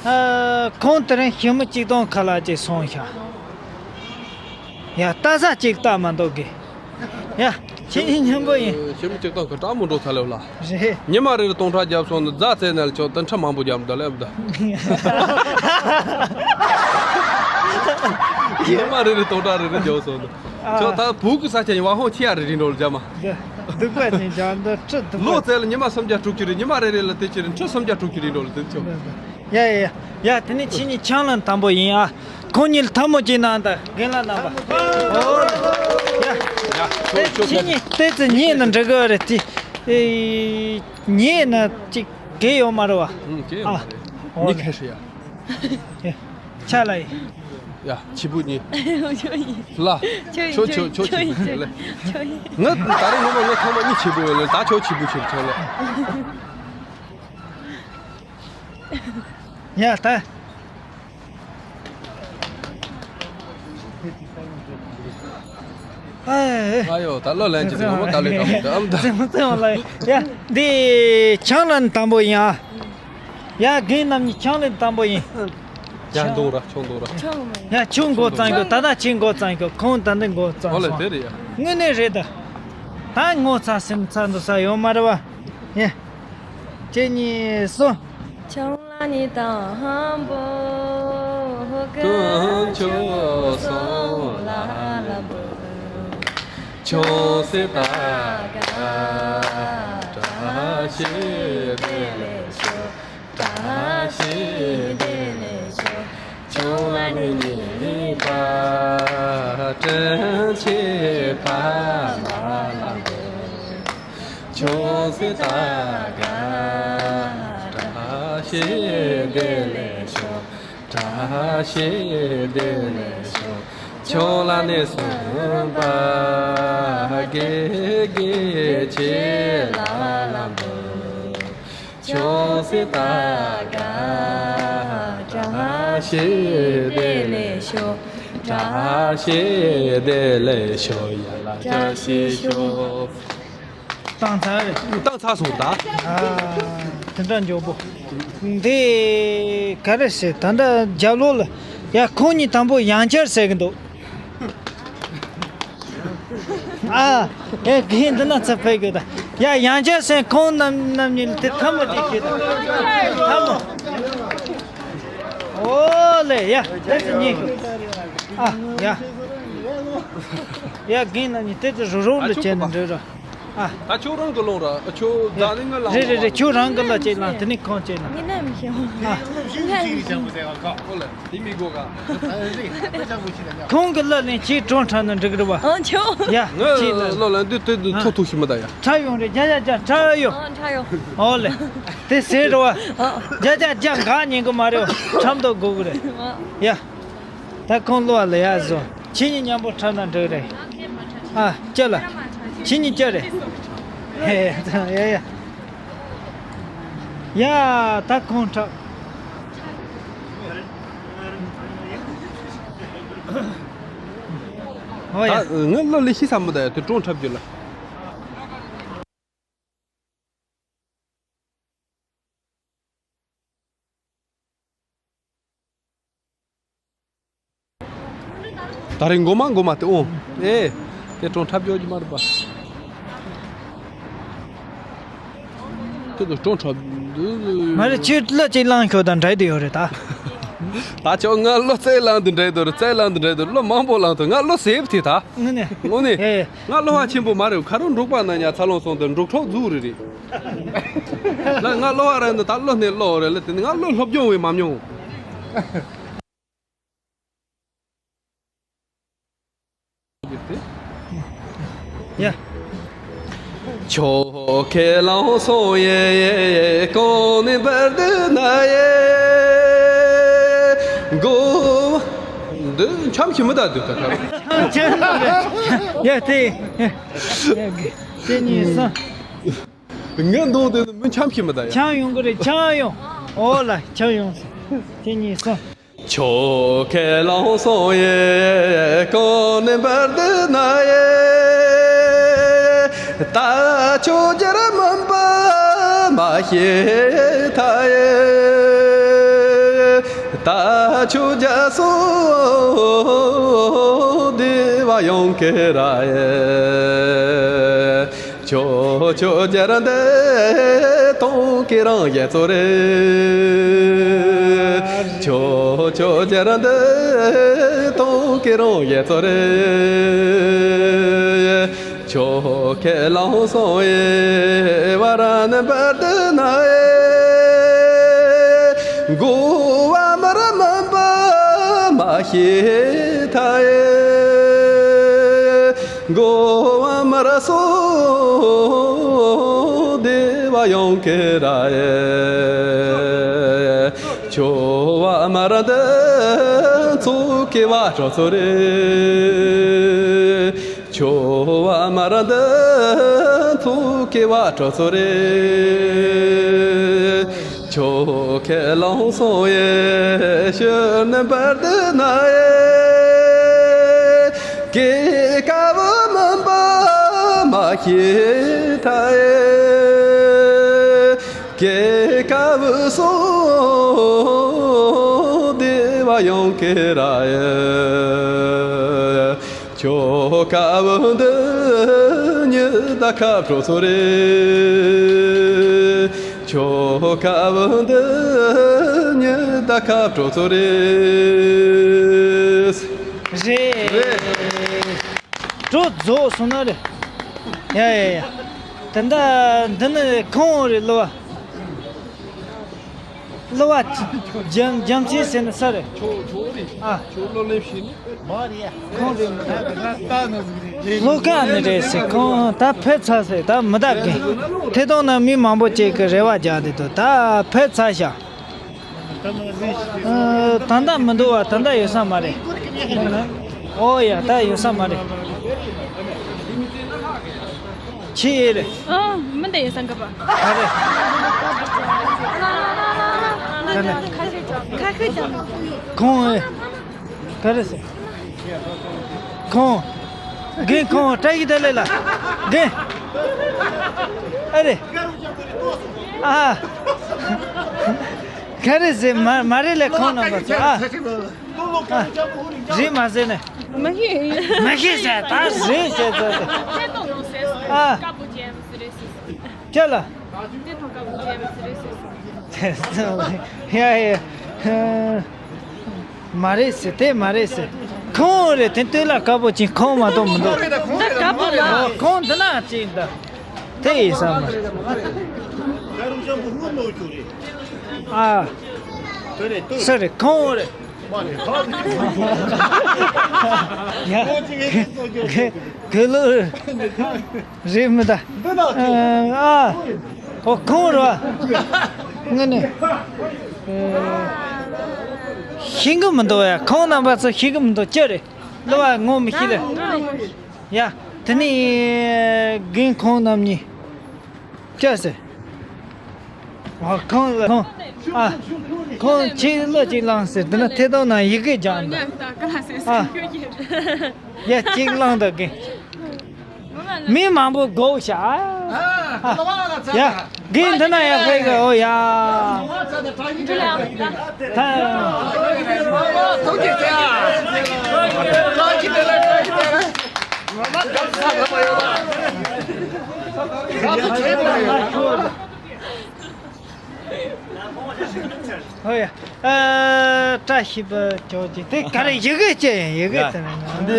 ཨ། ཁོང་དེ་རིང་ཞི་མི་གཅིག་སྟོང་ཁ་ལག་ཅིག་སོང་ཤག་ཡ། ལྟ་ས་ཅིག་ལྟ་མ་འདུག་གི། ཡ། ཁྱེད་གཉིས་མཉམ་པོ་ཡིན། ཞི་མི་གཅིག་སྟོང་ཁ་སྐྲག་མོ་འགྲོ་ཚ་ལེ་བ་ལ། རེད། ཉི་མ་རེ་རེ་སྟོང་ཕྲག་བརྒྱབ་སོང་ནི་རྫ་རྩེ་ནལ་ཆོག་ཏུ་ཁྲ་མང་པོ་བརྒྱབ་འདུག་ལེ་བ་ད། ཉི་མ་རེ་རེ་སྟོང་ཕྲག་རེ་རེ་བརྒྱབ་སོང་ནི། ཨ། ཁྱོད་ད་བུ་གི་ས་ཆ་ཡིན་བ་ཧོ་ཁྱི་ཡ་རེ་རིང་འགྲོ་ལ་རྒྱ་མ། འདི་སྡུག་པ་ཅན་ཅང་འདི་ཁྲི་སྡུག་པ། ལོ་ཙེ་ལ་ཉི་མ་སུམ་བརྒྱ་དྲུག་ཅུ་རེ། ཉི་མ་རེ་རེ་ལ་དེ་ཅི་རེ་ཁྲི་སུམ་བརྒྱ་དྲུག་ཅུ་རེ་འགྲོ་ལ་དེ་ཆོག་ཡ་ཡ་ཡ། ཡ། དེ་ནས་ཁྱེད་གཉིས་ཆང་ལ་དང་པོ་ཡིན་ཨ། ཁོང་གཉིས་ལ་ཐལ་མོ་གཅིག་གནང་དང་རྒན་ལགས་རྣམ་པ། ཨོ། ཡ། ཡ། ཁྱོད་ཁྱོད་ཁྱེད་གཉིས་བལྟས་ཚེ་ཉེས་ན་འགྲིག་གི་རེད་དེ། ཨེ། ཉེས་ན་ཅིག་གལ་ཡོད་མ་རེད་བ། ཨུམ། གལ་ཡོད་མ་རེད། ཨ། ཨོ། མི་ཁ་ཧྲི་ཡ། ཡ། ཆ་ལ་ཡིན། ཡ། ཆི་བུ་གཉིས། ལ། ཁྱོད་ཁྱོད་ཁྱོད་ཆི་བུ་ཁྱོད་ལ། ང་ད་རེས་ངོ་མ་ང་ཚང་མ་གཉིས་ཆི་བུ་ཡོད་ལ། ད་ཁྱོད་ཆི་བུ་ཆི་བུ་ཆོག་ལ། ཡ་ད། ཨེ། ཨ་ཡོ། ད་ལོ་ལན་ཅི་ཟེར་ངོ་མ་ད་ལོས་དྲང་མོ་འདུག་ཨམ་ད། ཙེ་མོ་ཙེ་མོ་ལ་ཡ། འདི་ཆང་ལ་དང་པོ་ཡིན་ཨ། ཡ། རྒན་རྣམ་གཉིས་ཆང་ལ་དང་པོ་ཡིན། ཡ། འདུག་ར་ཆོག་འདུག་ར། ཡ། ཁྱོད་མགོ་བརྩམས་གོ། ད་ལྟ་ཁྱེད་མགོ་བརྩམས་གོ། ཁོང་ད་ལྟ་མགོ་བརྩམས་སོང་། ཨོ་ལེ་དེ་རེད་ཡ། དངོས་གནས་རེད་ད། ད་ངོ་ཚ་སེམས་ཚ་འདུག་ས་ཡོད་མ་རེད་བ། ཡ། གཅིག་གཉིས་གསུམ། ཆང་ལ་ནི་དང་པོ་ཧོ་ཀ་ཆོ་སོང་ལ་ལ་བུ། ཆོ་སེ་ད་ག་བཀྲ་ཤིས་བདེ་ལེགས་ཤོག་བཀྲ་ཤིས་བདེ་ལེགས་ཤོག་ཆོ་ལ་ནི་ནི་པ་དྲིན་ཆེ་ཕ་ལ་བུ། ཆོས་སྲིད་ད་ག་བཀྲ་ཤིས་བདེ་ལེགས་ཤོག་བཀྲ་ཤིས་བདེ་ལེགས་ཤོག་ཆོས་ལ་ནི་སུན་པ་དགེ་དགེ་ཆེ་ལ་ལ་འབུལ། ཆོས་སྲིད་ད་ག་བཀྲ་ཤིས་བདེ་ལེགས་ཤོག་བཀྲ་ཤིས་བདེ་ལེགས་ཤོག་ཡ་ལ་བཀྲ་ཤིས་ཤོག་བཏང་ཚར་རེད། བཏང་ཚར་སོང་ད། ཨ། དེ་འདྲ་མགྱོགས་པོ། འདི་ག་རེ་ཟེར། ད་ལྟ་རྒྱབ་ལོགས་ལ། ཡ། ཁོང་གཉིས་དང་པོ་ཡང་བསྐྱར་ཟེར་གི་འདུག་ཨ། ཨེ། གིན་འདི་ན་ཚ་ཕེ་གི་ད། ཡ། ཡང་བསྐྱར་ཟེར། ཁོང་རྣམ་རྣམ་གཉིས་ལ་དེ་ཐལ་མོ་ཅིག་ཞུས་ད། ཐལ་མོ། ཨོ་ལེ། ཡ། དེ་ཚོ་གཉིས་ཀྱི། ཨ། ཡ། ཡ། གིན་རྣམ་གཉིས་དེ་ཚོ་རུ་རུ་ལ་བྱས་ནས་འགྲོ་ར། ཨ། ད་ཁྱོད་རང་གི་ལོང་ར། ཁྱོད་རྫ་ནི་ང་ལང་། རེད་རེད་རེད། ཁྱོད་རང་གི་ལ་ཅིག་ལང་། དེ་ནི་ཁོང་ཅིག་ལང་། ངི་ནམ་ཞིང་། ཨ། ཨོ་ལེ། དེ་མི་གོ་ག་ཁོང་གི་ལ་ལེན་ཅིག་གྲོང་ཁྲ་ན་འགྲིག་རེད་བ། ཨང་ཆོ། ཡ། ང་ཅིག་ལ་ལོ་ལ་འདི་དེ་འདི་ཨ། ཐོ་ཐུག་ཤི་མ་ད་ཡ། ཁྲ་ཡོང་རེད། རྒྱ་རྒྱ་རྒྱ་ཁྲ་ཡོང་། ཨང་ཁྲ་ཡོང་། ཨོ་ལེ། དེ་ཟེར་རོ་བ། ཨ། རྒྱ་རྒྱ་རྒྱ་ག་ཉན་གི་མ་རེད་བ། ཁྲམ་དུ་དགོས་གི་རེད། ཨ། ཡ། ད་ཁོང་ལོ་ལ་ཡ་བཟོ། ཁྱེད་གཉིས་མཉམ་པོ་འཁྲབ་ན་འགྲིག་རེད། ཨ། ཅི་ལ། ཁྱེད་གཉིས་ཅི་རེད། ཧེ། ཡ་ཡ། ཡ། ད་ཁོང་འཁྲབ། ཨོ་ཡ། ད་ངའི་ལོ་ལས་ཤི་ས་མི་ད་ཡ། དེ་ཀྲོང་འཁྲབ་རྒྱུ་ལ། ད་རེས་མགོ་མ་མགོ་མ་དེ་འོང་། ཨེ། དེ་ཀྲོང་འཁྲབ་རྒྱུ་མ་རེད་པ། དེ་ཚོ་ཀྲོང་འཁྲབ། མ་རེད། ཁྱོད་ལོ་གཅིག་ལང་ཤོག་དང་འདྲ་དེ་ཡོད་རེད་ད། ད་ཁྱོད་ང་ལོ་ཚད་ལང་དུ་འདྲ་དོ་རེད། ཚད་ལང་དུ་འདྲ་དོ་རེད། ལོ་མང་པོ་ལང་དུ། ང་ལོ་ཟེབ་དེ་ད། དངོས་གནས། དངོས་གནས། ཨེ། ང་བློ་བ་ཆེན་པོ་མ་རེད། ཁ་རོག་འབྲོག་པ་ན་ཉ་ཚ་ལོང་སོང་དུ་འབྲོག་གྲོགས་རྫུ་རེ་རེད། ལ་ང་བློ་བ་ར་འདི་ད་བློ་ནས་བློ་རེད་ལ། དེ་ནི་ང་བློ་སློབ་སྦྱོང་བས་མ་མྱོང་། ཡ། ཁྱོད་ཁས་བླངས་སོང་ཡེ། གོང་ནས་འབར་འདི་ན་ཡེ། མགོ་འདི་འཆམ་ཞིག་མི་ད་འདུག་ད་ད། ཡ་དེ། ཡ་དེ་གཉིས་སོང་། ངའི་མདུང་དེ་ནི་མི་འཆམ་ཞིག་མི་ད་ཡ། འཆམ་ཡོང་གི་རེད། འཆམ་ཡོང་། ཨོ་ལ་འཆམ་ཡོང་། དེ་གཉིས་སོང་། ཁྱོད་ཁས་བླངས་སོང་ཡེ། གོང་ནས་འབར་འདི་ན་ཡེ། ད་ཁྱོད་རྒྱལ་མིན་པ་མ་ཤེས་ཐལ་ཡེ། ད་ཁྱོད་རྒྱལ་སོ་བདེ་བ་ཡོང་གི་ར་ཡེ། ཁྱོད་ཁྱོད་རྒྱལ་འདི་གཏོང་གི་རང་ཡེ་ཚོ་རེད། ཁྱོད་ཁྱོད་རྒྱལ་འདི་གཏོང་གི་རང་ཡེ་ཚོ་རེད། ཁྱོད་ཁས་བླངས་སོང་ཡེ། བར་ན་འབར་འདི་ན་ཡེ། འགོ་བ་མར་མིན་པ་མ་ཤེས་ཐལ་ཡེ། འགོ་བ་མར་སོ་བདེ་བ་ཡོང་གི་ར་ཡེ། ཁྱོད་བ་མར་འདི་ཚོ་གི་བ་ཁྲོ་ཚོ་རེད། ཁྱོད་བ་མར་འདི་ཚོ་གི་བ་ཁྲོ་ཚོ་རེད། ཁྱོད་ཁས་བླངས་སོང་ཡེ། ཕྱིར་ནི་འབར་འདི་ན་ཡེ། སྐྱེ་དཀའ་བོ་མིན་པ་མ་ཤེས་ཐལ་ཡེ། སྐྱེ་དཀའ་བོ་སོ་བདེ་བ་ཡོང་གི་ར་ཡེ། ཁྱོད་དཀའ་བོ་འདི་ཉིད་ད་ཁ་བྲོ་ཚོ་རེད། ཁྱོད་དཀའ་བོ་འདི་ཉིད་ད་ཁ་བྲོ་ཚོ་རེད། རེད། རེད། བྲོ་རྫོགས་སོང་ན་རེད། ཡ་ཡ་ཡ། ད་ལྟ་འདི་ནི་ཁོང་རེད་ལོ། གླུ་བ་རྒྱ་རྒྱ་མཚོའི་ཟེར་ན་ས་རེད། ཨ། ཁོང་རེད། ལྷོ་ཁ་ནས་རེད་ཟེར། ཁོང་ད་ཕེབས་ཚར་ཟེར། ད་མི་ད་གིན་ཐད་གཏོང་ནང་མི་མང་པོ་ཅིག་གིས་རེ་བ་རྒྱག་བསྡད་འདུག་ད་ཕེབས་ཚར་ཤག་ཨ། ད་ལྟ་མི་འདུག་བ། ད་ལྟ་ཡོད་ས་མ་རེད། ཨོ་ཡ། ད་ཡོད་ས་མ་རེད། ཆི་ཡེ་རེད། ཨ། མི་འདི་ཡིན་སང་ག་པ། ག་རེ། ག་རེ། ཁ་ཤས་ཀྱང་། ཁོང་ཨེ། ག་རེ་ཟེར། ཁོང་། རྒན་ཁོང་། བཀྲ་ཤིས་བདེ་ལེགས་ལ། རྒན། ཨ་རེ། ཨ། ག་རེ་ཟེར། མ་མ་རེད་ལས་ཁོང་རྣམ་པ་ཚོ། ཨ། ཨ། རེད་མ་ཟེར་ནས། མ་ཤེས། མ་ཤེས་ཟེར། ད་རེད་ཟེར་ཟེར་ཟེར། ཨ། ཁྱེད་ལ། ཡ་ཡ། མ་རེད་ཟེར། དེ་མ་རེད་ཟེར། ཁོང་རེད། དེ་སྟོད་ལ་དཀར་པོ་ཅན་ཁོང་མ་གཏོགས་མི་འདུག་འདི་དཀར་པོ་ལ། ཁོང་འདི་ན་ཅིག་འདུག་དེ་ཡིན་ས་མ་རེད། ཨ། སུ་རེད། ཁོང་རེད། ཡ། ག་ག་ལོ་རེད་མི་ད། ཨ། ཨོ་ཁོང་རེད་བ། ངས་ནི་ཤེས་གི་མི་འདུག་ཡ། ཁོང་རྣམ་པ་ཚོ་ཤེས་གི་མི་འདུག་ཅི་རེད། གླུ་བ་ངོ་མི་ཤེས་ལེ། ཡ། དེ་ནས་རྒན་ཁོང་རྣམ་གཉིས། ཅི་ཟེར། ཨ། ཁོང་ལ་ཁོང་། ཨ། ཁོང་ཆེད་གླུ་ཅིག་བླངས་ཟེར། དེ་ན་ཐད་གཏོང་ནང་ཡི་གེ་རྒྱག་འདུག་ཨ། ཡ། ཅིག་བླངས་འདུག་གི། མི་མང་པོ་དགོས་ཤག་ཨ། ཡ། གི་འདི་ན་ཡ་ཕེ་གི། ཨོ་ཡ། ད། ཧོ་ཡ། ཨ། བཀྲ་ཤིས་པ་ཁྱོད་ཀྱིས་དེ་ག་རེ་ཡི་གེ་ཅི་ཡིན། ཡི་གེ་དེ་ནི་འདི་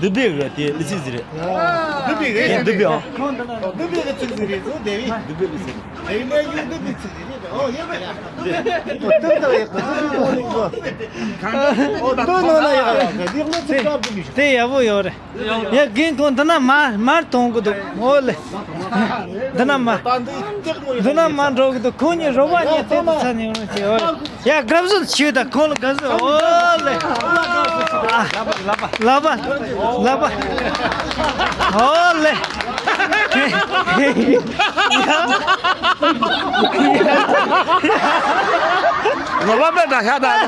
བདུད་བྷེ་གི་དེ་ལི་ཚིག་ཟིག་རེད། བདུད་བྷེ་གི་བདུད་བྷེ་ཨང་། བདུད་བྷེ་གི་ཚིག་ཟིག་རེད་ཟོ། དེ་བི་བདུད་བྷེ་ལི་ཚིག་དེ་བི་ནས་ཡུལ་བདུད་བྷེ་ཚིག་ཟིག་རེད། ཨོ་ཡོད་པ་ཡ། བདུད་དང་ཡག་གི་བདུད་བྷེ་ནང་ནས་ཡོད། ཨོ་བདུད་ནང་ན་ཡག་ཡག་གི་དེ་ལོ་ཚིག་སྐབས་དེ་མི་ཤོག་དེ་ཡག་པོ་ཡོད་རེད། ཡ། རྒན་ཁོང་འདི་ན་མར་མར་གཏོང་གི་འདུག་ཨོ་ལེ། འདི་ན་མར། འདི་ན་མར་འགྲོ་གི་འདུག་ཁོང་གཉིས་རོགས་པ་གཉིས་དེ་དུ་ཚ་ནས་ཡོང་རོགས་བྱེད། ཨོ་ལེ། ཡ། དགའ་བསུ་ཞུ་དང་ཁོང་ལ་དགའ་བསུ། ཨོ་ལེ། ལབ་པ་ལབ་པ། ཨོ་ལེ། ལོ་པ་པའི་འདྲ་ཤ་དང་།